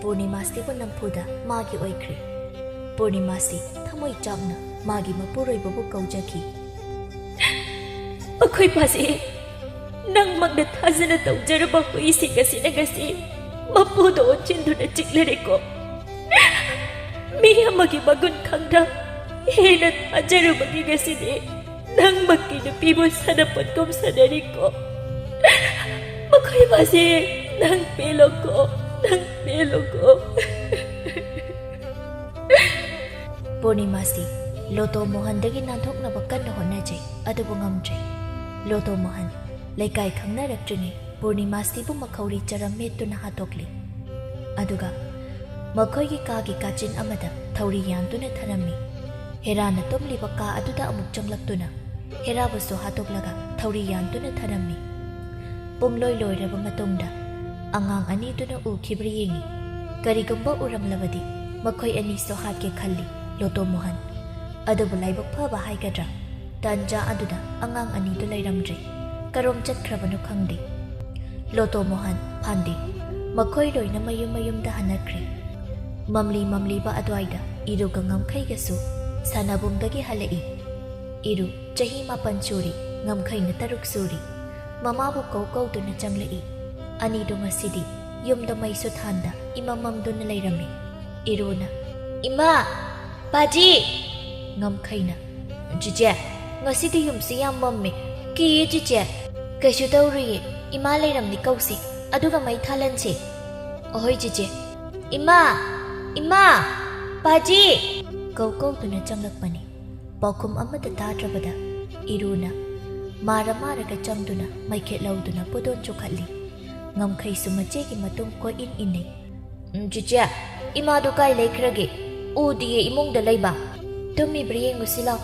ꯄꯨꯔꯅꯤꯃꯥꯁꯤꯕꯨ ꯅꯝꯐꯨꯗ ꯃꯥꯒꯤ ꯑꯣꯏꯈ꯭ꯔꯦ꯫ ꯄꯨꯔꯅꯤꯃꯥꯁꯤ ꯊꯃꯣꯏ ꯆꯥꯛꯅ ꯃꯥꯒꯤ ꯃꯄꯨꯔꯣꯏꯕꯕꯨ ꯀꯧꯖꯈꯤ꯫ "ꯃꯈꯣꯏ ꯄꯥꯁꯤ ꯅꯪꯃꯛꯅ ꯊꯥꯖꯅ ꯇꯧꯖꯔꯕ ꯍꯨꯏꯁꯤꯡ ꯑꯁꯤꯅ ꯉꯁꯤ ꯃꯄꯨꯗ ꯑꯣꯟꯁꯤꯟꯗꯨꯅ ꯆꯤꯛꯂꯔꯦꯀꯣ꯫ ꯃꯤ ꯑꯃꯒꯤ ꯃꯒꯨꯟ ꯈꯪꯗ ꯍꯦꯟꯅ ꯊꯥꯖꯔꯨꯕꯒꯤ ꯉꯁꯤꯗꯤ ꯅꯪꯃꯛꯀꯤ ꯅꯨꯄꯤꯕꯨ ꯁꯥꯟꯅꯄꯣꯠꯀꯨꯝ ꯁꯥꯟꯅꯔꯤꯀꯣ꯫ ꯃꯈꯣꯏ ꯃꯁꯦ ꯅꯪ ꯄꯦꯜꯂꯣꯀꯣ, ꯅꯪ ꯄꯦꯜꯂꯣꯀꯣ꯫" ꯄꯨꯔꯅꯤꯃꯥꯁꯤ ꯂꯣꯇꯣ ꯃꯣꯍꯟꯗꯒꯤ ꯅꯥꯟꯊꯣꯛꯅꯕ ꯀꯟꯅ ꯍꯣꯠꯅꯖꯩ, ꯑꯗꯨꯕꯨ ꯉꯝꯗ꯭ꯔꯦ꯫ ꯂꯣꯇꯣ ꯃꯣꯍꯟ ꯂꯩꯀꯥꯏ ꯈꯪꯅꯔꯛꯇ꯭ꯔꯤꯉꯩ ꯄꯨꯔꯅꯤꯃꯥꯁꯤꯕꯨ ꯃꯈꯧꯔꯤ ꯆꯔꯝ ꯃꯦꯠꯇꯨꯅ ꯍꯥꯠꯇꯣꯛꯂꯤ꯫ ꯑꯗꯨꯒ ꯃꯈꯣꯏꯒꯤ ꯀꯥꯒꯤ ꯀꯥꯆꯤꯟ ꯑꯃꯗ ꯊꯧꯔꯤ ꯌꯥꯟꯗꯨꯅ ꯊꯔꯝꯃꯤ꯫ ꯍꯦꯔꯥꯅ ꯇꯨꯝꯂꯤꯕ ꯀꯥ ꯑꯗꯨꯗ ꯑꯃꯨꯛ ꯆꯪꯂꯛꯇꯨꯅ ꯍꯦꯔꯥꯕꯨꯁꯨ ꯍꯥꯠꯇꯣꯛꯂꯒ ꯊꯧꯔꯤ ꯌꯥꯟꯗꯨꯅ ꯊꯔꯝꯃꯤ꯫ ꯄꯨꯡꯂꯣꯏ ꯂꯣꯏꯔꯕ ꯃꯇꯨꯡꯗ ꯑꯉꯥꯡ ꯑꯅꯤꯗꯨꯅ ꯎꯈꯤꯕ꯭ꯔꯥ ꯌꯦꯡꯉꯤ꯫ ꯀꯔꯤꯒꯨꯝꯕ ꯎꯔꯝꯂꯕꯗꯤ ꯃꯈꯣꯏ ꯑꯅꯤꯁꯨ ꯍꯥꯠꯀꯦ ꯈꯜꯂꯤ ꯂꯣꯇꯣ ꯃꯣꯍꯟ꯫ ꯑꯗꯨꯕꯨ ꯂꯥꯏꯕꯛ ꯐꯕ ꯍꯥꯏꯒꯗ꯭ꯔꯥ, ꯇꯥꯟꯖꯥ ꯑꯗꯨꯗ ꯑꯉꯥꯡ ꯑꯅꯤꯗꯨ ꯂꯩꯔꯝꯗ꯭ꯔꯦ꯫ ꯀꯔꯣꯝ ꯆꯠꯈ꯭ꯔꯕꯅꯣ ꯈꯪꯗꯦ꯫ ꯂꯣꯇꯣ ꯃꯣꯍꯟ, ꯐꯥꯟꯗꯦ, ꯃꯈꯣꯏ ꯂꯣꯏꯅ ꯃꯌꯨꯝ ꯃꯌꯨꯝꯗ ꯍꯟꯅꯈ꯭ꯔꯦ꯫ ꯃꯝꯂꯤ ꯃꯝꯂꯤꯕ ꯑꯗꯨꯋꯥꯏꯗ ꯏꯔꯨꯒ ꯉꯝꯈꯩꯒꯁꯨ ꯁꯥꯟꯅꯕꯨꯡꯗꯒꯤ ꯍꯜꯂꯛꯏ꯫ ꯏꯔꯨ ꯆꯍꯤ ꯃꯥꯄꯟ ꯁꯨꯔꯤ, ꯉꯝꯈꯩꯅ ꯇꯔꯨꯛ ꯁꯨꯔꯤ꯫ ꯃꯃꯥꯕꯨ ꯀꯧ ꯀꯧꯗꯨꯅ ꯆꯪꯂꯛꯏ꯫ ꯑꯅꯤꯗꯨ ꯉꯁꯤꯗꯤ ꯌꯨꯝꯗ ꯃꯩꯁꯨ ꯊꯥꯟꯗ ꯏꯃꯝ ꯃꯝꯗꯨꯅ ꯂꯩꯔꯝꯃꯤ꯫ ꯏꯔꯨꯅ, "ꯏꯃꯥ! ꯄꯥꯖꯤ!" ꯉꯝꯈꯩꯅ, "ꯆꯤꯆꯦ, ꯉꯁꯤꯗꯤ ꯌꯨꯝꯁꯤ ꯌꯥꯝ ꯃꯝꯃꯤ꯫ ꯀꯤꯌꯦ ꯆꯤꯆꯦ꯫" "ꯀꯩꯁꯨ ꯇꯧꯔꯨꯏꯌꯦ, ꯏꯃꯥ ꯂꯩꯔꯝꯅꯤ, ꯀꯧꯁꯤ, ꯑꯗꯨꯒ ꯃꯩ ꯊꯥꯂꯟꯁꯤ꯫" "ꯑꯍꯣꯏ ꯆꯤꯆꯦ꯫" "ꯏꯃꯥ! ꯏꯃꯥ! ꯄꯥꯖꯤ!" ꯀꯧ ꯀꯧꯗꯨꯅ ꯆꯪꯂꯛꯄꯅꯤ꯫ ꯄꯥꯎꯈꯨꯝ ꯑꯃꯠꯇ ꯇꯥꯗ꯭ꯔꯕꯗ ꯏꯔꯨꯅ ꯃꯥꯔ ꯃꯥꯔꯒ ꯆꯪꯗꯨꯅ ꯃꯩꯈꯦꯠ ꯂꯧꯗꯨꯅ ꯄꯣꯗꯣꯟ ꯆꯨꯈꯠꯂꯤ꯫ ꯉꯝꯈꯩꯁꯨ ꯃꯆꯦꯒꯤ ꯃꯇꯨꯡ ꯀꯣꯏꯏꯟ ꯏꯟꯅꯩ꯫ "ꯎꯝ, ꯆꯤꯆꯦ, ꯏꯃꯥꯗꯣ ꯀꯥꯏ ꯂꯩꯈ꯭ꯔꯒꯦ? ꯎꯗꯤꯌꯦ ꯏꯃꯨꯡꯗ ꯂꯩꯕ꯫" "ꯇꯨꯝꯃꯤꯕ꯭ꯔꯥ ꯌꯦꯡꯉꯨꯁꯤ ꯂꯥꯎ꯫"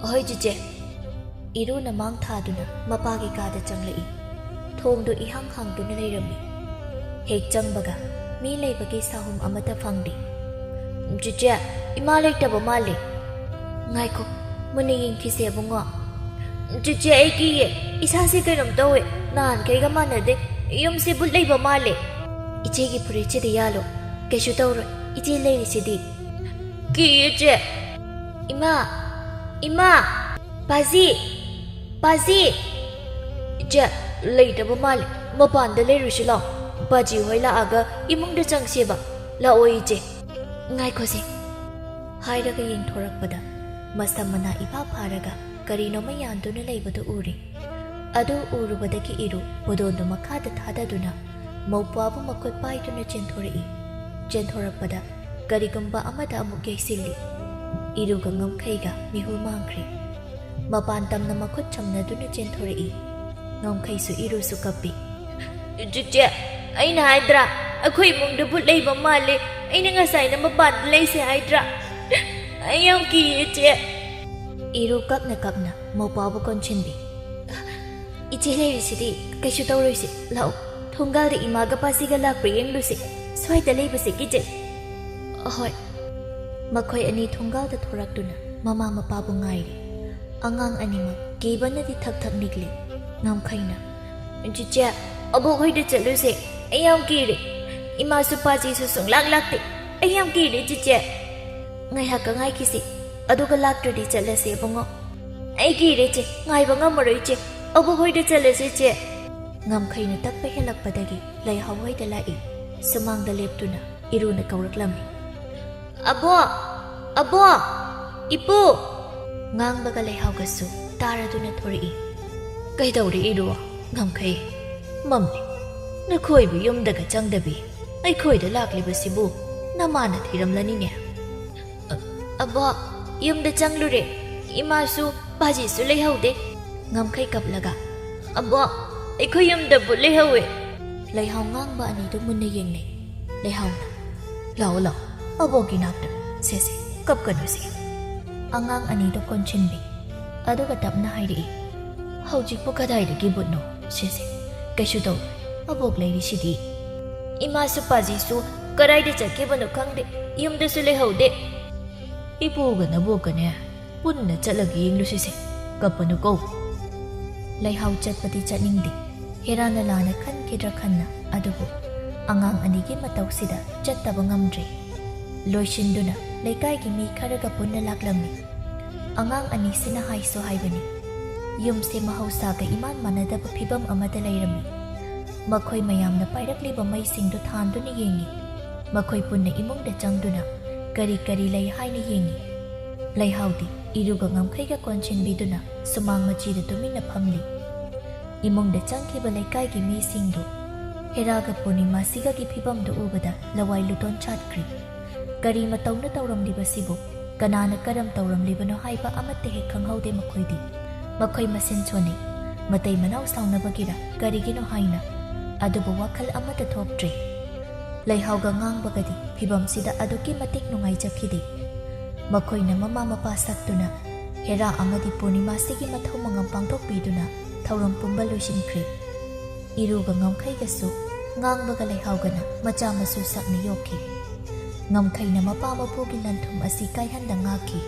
"ꯑꯍꯣꯏ ꯆꯤꯆꯦ꯫" ꯏꯔꯨꯅ ꯃꯥꯡ ꯊꯥꯗꯨꯅ ꯃꯄꯥꯒꯤ ꯀꯥꯗ ꯆꯪꯂꯛꯏ꯫ ꯊꯣꯡꯗꯨ ꯏꯍꯥꯡ ꯍꯥꯡꯗꯨꯅ ꯂꯩꯔꯝꯃꯤ꯫ ꯍꯦꯛ ꯆꯪꯕꯒ ꯃꯤ ꯂꯩꯕꯒꯤ ꯁꯥꯍꯨꯝ ꯑꯃꯠꯇ ꯐꯪꯗꯦ꯫ "ꯆꯤꯆꯦ, ꯏꯃꯥ ꯂꯩꯇꯕ ꯃꯥꯜꯂꯦ꯫" "ꯉꯥꯏꯈꯣ, ꯃꯨꯟꯅ ꯌꯦꯡꯈꯤꯁꯦ ꯑꯕꯨꯡꯉꯣ꯫" "ꯆꯤꯆꯦ, ꯑꯩ ꯀꯤꯌꯦ꯫ ꯏꯁꯥꯁꯦ ꯀꯩꯅꯣꯝ ꯇꯧꯋꯦ꯫ ꯅꯍꯥꯟꯈꯩꯒ ꯃꯥꯟꯅꯗꯦ꯫ ꯌꯨꯝꯁꯦ ꯚꯨꯠ ꯂꯩꯕ ꯃꯥꯜꯂꯦ꯫" "ꯏꯆꯦꯒꯤ ꯐꯨꯔꯤꯠꯁꯤꯗ ꯌꯥꯜꯂꯣ꯫ ꯀꯩꯁꯨ ꯇꯧꯔꯣꯏ꯫ ꯏꯆꯦ ꯂꯩꯔꯤꯁꯤꯗꯤ꯫" "ꯀꯤꯌꯦ ꯆꯦ꯫" "ꯏꯃꯥ! ꯏꯃꯥ! ꯄꯥꯖꯤ! ꯄꯥꯖꯤ!" "ꯏꯆꯦ, ꯂꯩꯇꯕ ꯃꯥꯜꯂꯦ꯫ ꯃꯄꯥꯟꯗ ꯂꯩꯔꯨꯁꯤ ꯂꯥꯎ꯫ ꯄꯥꯖꯤ ꯍꯣꯏ ꯂꯥꯛꯑꯒ ꯏꯃꯨꯡꯗ ꯆꯪꯁꯦꯕ꯫ ꯂꯥꯛꯑꯣ ꯏꯆꯦ꯫" "ꯉꯥꯏꯈꯣꯁꯦ꯫" ꯍꯥꯏꯔꯒ ꯌꯦꯡꯊꯣꯔꯛꯄꯗ ꯃꯁꯝ ꯃꯅꯥ ꯏꯐꯥ ꯐꯥꯔꯒ ꯀꯔꯤꯅꯣꯃ ꯌꯥꯟꯗꯨꯅ ꯂꯩꯕꯗꯨ ꯎꯔꯦ꯫ ꯑꯗꯨ ꯎꯔꯨꯕꯗꯒꯤ ꯏꯔꯨ ꯄꯣꯗꯣꯟꯗꯨ ꯃꯈꯥꯗ ꯊꯥꯗꯗꯨꯅ ꯃꯧꯄ꯭ꯋꯥꯕꯨ ꯃꯈꯨꯠ ꯄꯥꯏꯗꯨꯅ ꯆꯦꯟꯊꯣꯔꯛꯏ꯫ ꯆꯦꯟꯊꯣꯔꯛꯄꯗ ꯀꯔꯤꯒꯨꯝꯕ ꯑꯃꯗ ꯑꯃꯨꯛ ꯌꯩꯁꯤꯜꯂꯤ꯫ ꯏꯔꯨꯒ ꯉꯝꯈꯩꯒ ꯃꯤꯍꯨꯜ ꯃꯥꯡꯈ꯭ꯔꯦ꯫ ꯃꯄꯥꯟ ꯇꯝꯅ ꯃꯈꯨꯠ ꯁꯝꯅꯗꯨꯅ ꯆꯦꯟꯊꯣꯔꯛꯏ꯫ ꯉꯝꯈꯩꯁꯨ ꯏꯔꯨꯁꯨ ꯀꯞꯄꯤ꯫ "ꯆꯤꯆꯦ, ꯑꯩꯅ ꯍꯥꯏꯗ꯭ꯔꯥ? ꯑꯩꯈꯣꯏ ꯏꯃꯨꯡꯗ ꯚꯨꯠ ꯂꯩꯕ ꯃꯥꯜꯂꯦ꯫ ꯑꯩꯅ ꯉꯁꯥꯏꯅ ꯃꯄꯥꯟꯗ ꯂꯩꯁꯦ ꯍꯥꯏꯗ꯭ꯔꯥ? ꯑꯩ ꯌꯥꯝ ꯀꯤꯌꯦ ꯆꯦ꯫" ꯏꯔꯨ ꯀꯞꯅ ꯀꯞꯅ ꯃꯧꯄ꯭ꯋꯥꯕꯨ ꯀꯣꯟꯁꯤꯟꯕꯤ꯫ "ꯏꯆꯦ ꯂꯩꯔꯤꯁꯤꯗꯤ ꯀꯩꯁꯨ ꯇꯧꯔꯣꯏꯁꯦ꯫ ꯂꯥꯛꯑꯣ, ꯊꯣꯡꯒꯥꯜꯗ ꯏꯃꯥꯒ ꯄꯥꯖꯤꯒ ꯂꯥꯛꯄ꯭ꯔꯥ ꯌꯦꯡꯂꯨꯁꯦ꯫ ꯁ꯭ꯋꯥꯏꯗ ꯂꯩꯕꯁꯦ ꯀꯤꯖꯩ꯫" "ꯑꯍꯣꯏ꯫" ꯃꯈꯣꯏ ꯑꯅꯤ ꯊꯣꯡꯒꯥꯜꯗ ꯊꯣꯔꯛꯇꯨꯅ ꯃꯃꯥ ꯃꯄꯥꯕꯨ ꯉꯥꯏꯔꯤ꯫ ꯑꯉꯥꯡ ꯑꯅꯤꯃꯛ ꯀꯤꯕꯅꯗꯤ ꯊꯛ ꯊꯛ ꯅꯤꯛꯂꯤ꯫ ꯉꯝꯈꯩꯅ, "ꯆꯤꯆꯦ, ꯑꯕꯣꯛ ꯍꯣꯏꯗ ꯆꯠꯂꯨꯁꯦ꯫ ꯑꯩ ꯌꯥꯝ ꯀꯤꯔꯦ꯫ ꯏꯃꯥꯁꯨ ꯄꯥꯖꯤꯁꯨ ꯁꯨꯡꯂꯥꯛ ꯂꯥꯛꯇꯦ꯫ ꯑꯩ ꯌꯥꯝ ꯀꯤꯔꯦ ꯆꯤꯆꯦ꯫ ꯉꯥꯏꯍꯥꯛꯀ ꯉꯥꯏꯈꯤꯁꯤ, ꯑꯗꯨꯒ ꯂꯥꯛꯇ꯭ꯔꯗꯤ ꯆꯠꯂꯁꯦ ꯑꯕꯨꯡꯉꯣ꯫" "ꯑꯩ ꯀꯤꯔꯦ ꯆꯦ, ꯉꯥꯏꯕ ꯉꯝꯃꯔꯣꯏ ꯆꯦ꯫ ꯑꯕꯣꯛ ꯍꯣꯏꯗ ꯆꯠꯂꯁꯦ ꯆꯦ꯫" ꯉꯝꯈꯩꯅ ꯇꯞꯄ ꯍꯦꯜꯂꯛꯄꯗꯒꯤ ꯂꯩꯍꯥꯎ ꯍꯣꯏꯗ ꯂꯥꯛꯏ꯫ ꯁꯨꯃꯥꯡꯗ ꯂꯦꯞꯇꯨꯅ ꯏꯔꯨꯅ ꯀꯧꯔꯛꯂꯝꯃꯤ꯫ "ꯑꯕꯣꯛ! ꯑꯕꯣꯛ! ꯏꯄꯨ!" ꯉꯥꯡꯕꯒ ꯂꯩꯍꯥꯎꯒꯁꯨ ꯇꯥꯔꯗꯨꯅ ꯊꯣꯔꯛꯏ꯫ ꯀꯩꯗꯧꯔꯛꯏꯔꯣ, ꯉꯝꯈꯩ? ꯃꯝꯃꯤ꯫ ꯅꯈꯣꯏꯕꯨ ꯌꯨꯝꯗꯒ ꯆꯪꯗꯕꯤ ꯑꯩꯈꯣꯏꯗ ꯂꯥꯛꯂꯤꯕꯁꯤꯕꯨ ꯅꯃꯥꯅ ꯊꯤꯔꯝꯂꯅꯤꯅꯦ꯫ ꯑ-, ꯑꯕꯣ, ꯌꯨꯝꯗ ꯆꯪꯂꯨꯔꯦ꯫ ꯏꯃꯥꯁꯨ ꯄꯥꯖꯤꯁꯨ ꯂꯩꯍꯧꯗꯦ꯫ ꯉꯝꯈꯩ ꯀꯞꯂꯒ, "ꯑꯕꯣ, ꯑꯩꯈꯣꯏ ꯌꯨꯝꯗꯕꯨ ꯂꯩꯍꯧꯋꯦ꯫" ꯂꯩꯍꯥꯎ ꯉꯥꯡꯕ ꯑꯅꯤꯗꯨ ꯃꯨꯟꯅ ꯌꯦꯡꯅꯩ꯫ ꯂꯩꯍꯥꯎꯅ, "ꯂꯥꯛꯑꯣ, ꯂꯥꯛꯑꯣ, ꯑꯕꯣꯛꯀꯤ ꯅꯥꯛꯇ꯫ ꯁꯦ, ꯁꯦ, ꯀꯞꯀꯅꯨꯁꯦ꯫" ꯑꯉꯥꯡ ꯑꯅꯤꯗꯨ ꯀꯣꯟꯁꯤꯟꯕꯤ꯫ ꯑꯗꯨꯒ ꯇꯞꯅ ꯍꯥꯏꯔꯛꯏ, "ꯍꯧꯖꯤꯛꯄꯨ ꯀꯗꯥꯏꯗꯒꯤ ꯚꯨꯠꯅꯣ? ꯁꯦ, ꯁꯦ, ꯀꯩꯁꯨ ꯇꯧꯔꯣꯏ, ꯑꯕꯣꯛ ꯂꯩꯔꯤꯁꯤꯗꯤ꯫" "ꯏꯃꯥꯁꯨ ꯄꯥꯖꯤꯁꯨ ꯀꯗꯥꯏꯗ ꯆꯠꯈꯤꯕꯅꯣ ꯈꯪꯗꯦ, ꯌꯨꯝꯗꯁꯨ ꯂꯩꯍꯧꯗꯦ꯫" "ꯏꯄꯨꯒ ꯅꯕꯣꯛꯀꯅꯦ ꯄꯨꯟꯅ ꯆꯠꯂꯒ ꯌꯦꯡꯂꯨꯁꯤꯁꯦ, ꯀꯞꯄꯅꯨꯀꯣ꯫" ꯂꯩꯍꯥꯎ ꯆꯠꯄꯗꯤ ꯆꯠꯅꯤꯡꯗꯦ꯫ ꯍꯦꯔꯥꯅ ꯂꯥꯟꯅ ꯈꯟꯈꯤꯗ꯭ꯔꯥ ꯈꯟꯅ, ꯑꯗꯨꯕꯨ ꯑꯉꯥꯡ ꯑꯅꯤꯒꯤ ꯃꯇꯧꯁꯤꯗ ꯆꯠꯇꯕ ꯉꯝꯗ꯭ꯔꯦ꯫ ꯂꯣꯏꯁꯤꯟꯗꯨꯅ ꯂꯩꯀꯥꯏꯒꯤ ꯃꯤ ꯈꯔꯒ ꯄꯨꯟꯅ ꯂꯥꯛꯂꯝꯃꯤ꯫ ꯑꯉꯥꯡ ꯑꯅꯤꯁꯤꯅ ꯍꯥꯏꯁꯨ ꯍꯥꯏꯕꯅꯤ, ꯌꯨꯝꯁꯦ ꯃꯍꯧꯁꯥꯒ ꯏꯃꯥꯟ ꯃꯥꯟꯅꯗꯕ ꯐꯤꯕꯝ ꯑꯃꯗ ꯂꯩꯔꯝꯃꯤ꯫ ꯃꯈꯣꯏ ꯃꯌꯥꯝꯅ ꯄꯥꯏꯔꯛꯂꯤꯕ ꯃꯩꯁꯤꯡꯗꯨ ꯊꯥꯟꯗꯨꯅ ꯌꯦꯡꯉꯤ꯫ ꯃꯈꯣꯏ ꯄꯨꯟꯅ ꯏꯃꯨꯡꯗ ꯆꯪꯗꯨꯅ ꯀꯔꯤ ꯀꯔꯤ ꯂꯩ ꯍꯥꯏꯅ ꯌꯦꯡꯉꯤ꯫ ꯂꯩꯍꯥꯎꯗꯤ ꯏꯔꯨꯒ ꯉꯝꯈꯩꯒ ꯀꯣꯟꯁꯤꯟꯕꯤꯗꯨꯅ ꯁꯨꯃꯥꯡ ꯃꯆꯤꯗ ꯇꯨꯃꯤꯟꯅ ꯐꯝꯂꯤ꯫ ꯏꯃꯨꯡꯗ ꯆꯪꯈꯤꯕ ꯂꯩꯀꯥꯏꯒꯤ ꯃꯤꯁꯤꯡꯗꯨ ꯍꯦꯔꯥꯒ ꯄꯨꯔꯅꯤꯃꯥꯁꯤꯒꯒꯤ ꯐꯤꯕꯝꯗꯨ ꯎꯕꯗ ꯂꯋꯥꯏ ꯂꯨꯇꯣꯟ ꯆꯥꯠꯈ꯭ꯔꯤ꯫ ꯀꯔꯤ ꯃꯇꯧꯅ ꯇꯧꯔꯝꯂꯤꯕꯁꯤꯕꯨ, ꯀꯅꯥꯅ ꯀꯔꯝ ꯇꯧꯔꯝꯂꯤꯕꯅꯣ ꯍꯥꯏꯕ ꯑꯃꯠꯇ ꯍꯦꯛ ꯈꯪꯍꯧꯗꯦ ꯃꯈꯣꯏꯗꯤ꯫ ꯃꯈꯣꯏ ꯃꯁꯦꯟ ꯁꯣꯟꯅꯩ꯫ ꯃꯇꯩ ꯃꯅꯥꯎ ꯁꯥꯎꯅꯕꯒꯤꯔ ꯀꯔꯤꯒꯤꯅꯣ ꯍꯥꯏꯅ꯫ ꯑꯗꯨꯕꯨ ꯋꯥꯈꯜ ꯑꯃꯠꯇ ꯊꯣꯛꯇ꯭ꯔꯦ꯫ ꯂꯩꯍꯥꯎꯒ ꯉꯥꯡꯕꯒꯗꯤ ꯐꯤꯕꯝꯁꯤꯗ ꯑꯗꯨꯛꯀꯤ ꯃꯇꯤꯛ ꯅꯨꯡꯉꯥꯏꯖꯈꯤꯗꯦ꯫ ꯃꯈꯣꯏꯅ ꯃꯃꯥ ꯃꯄꯥ ꯁꯛꯇꯨꯅ ꯍꯦꯔꯥ ꯑꯃꯗꯤ ꯄꯨꯔꯅꯤꯃꯥꯁꯤꯒꯤ ꯃꯊꯧ ꯃꯉꯝ ꯄꯥꯡꯊꯣꯛꯄꯤꯗꯨꯅ ꯊꯧꯔꯝ ꯄꯨꯝꯕ ꯂꯣꯏꯁꯤꯟꯈ꯭ꯔꯦ꯫ ꯏꯔꯨꯒ ꯉꯝꯈꯩꯒꯁꯨ ꯉꯥꯡꯕꯒ ꯂꯩꯍꯥꯎꯒꯅ ꯃꯆꯥ ꯃꯁꯨ ꯁꯛꯅ ꯌꯣꯛꯈꯤ꯫ ꯉꯝꯈꯩꯅ ꯃꯄꯥ ꯃꯄꯨꯒꯤ ꯂꯟꯊꯨꯝ ꯑꯁꯤ ꯀꯥꯏꯍꯟꯗ ꯉꯥꯛꯈꯤ꯫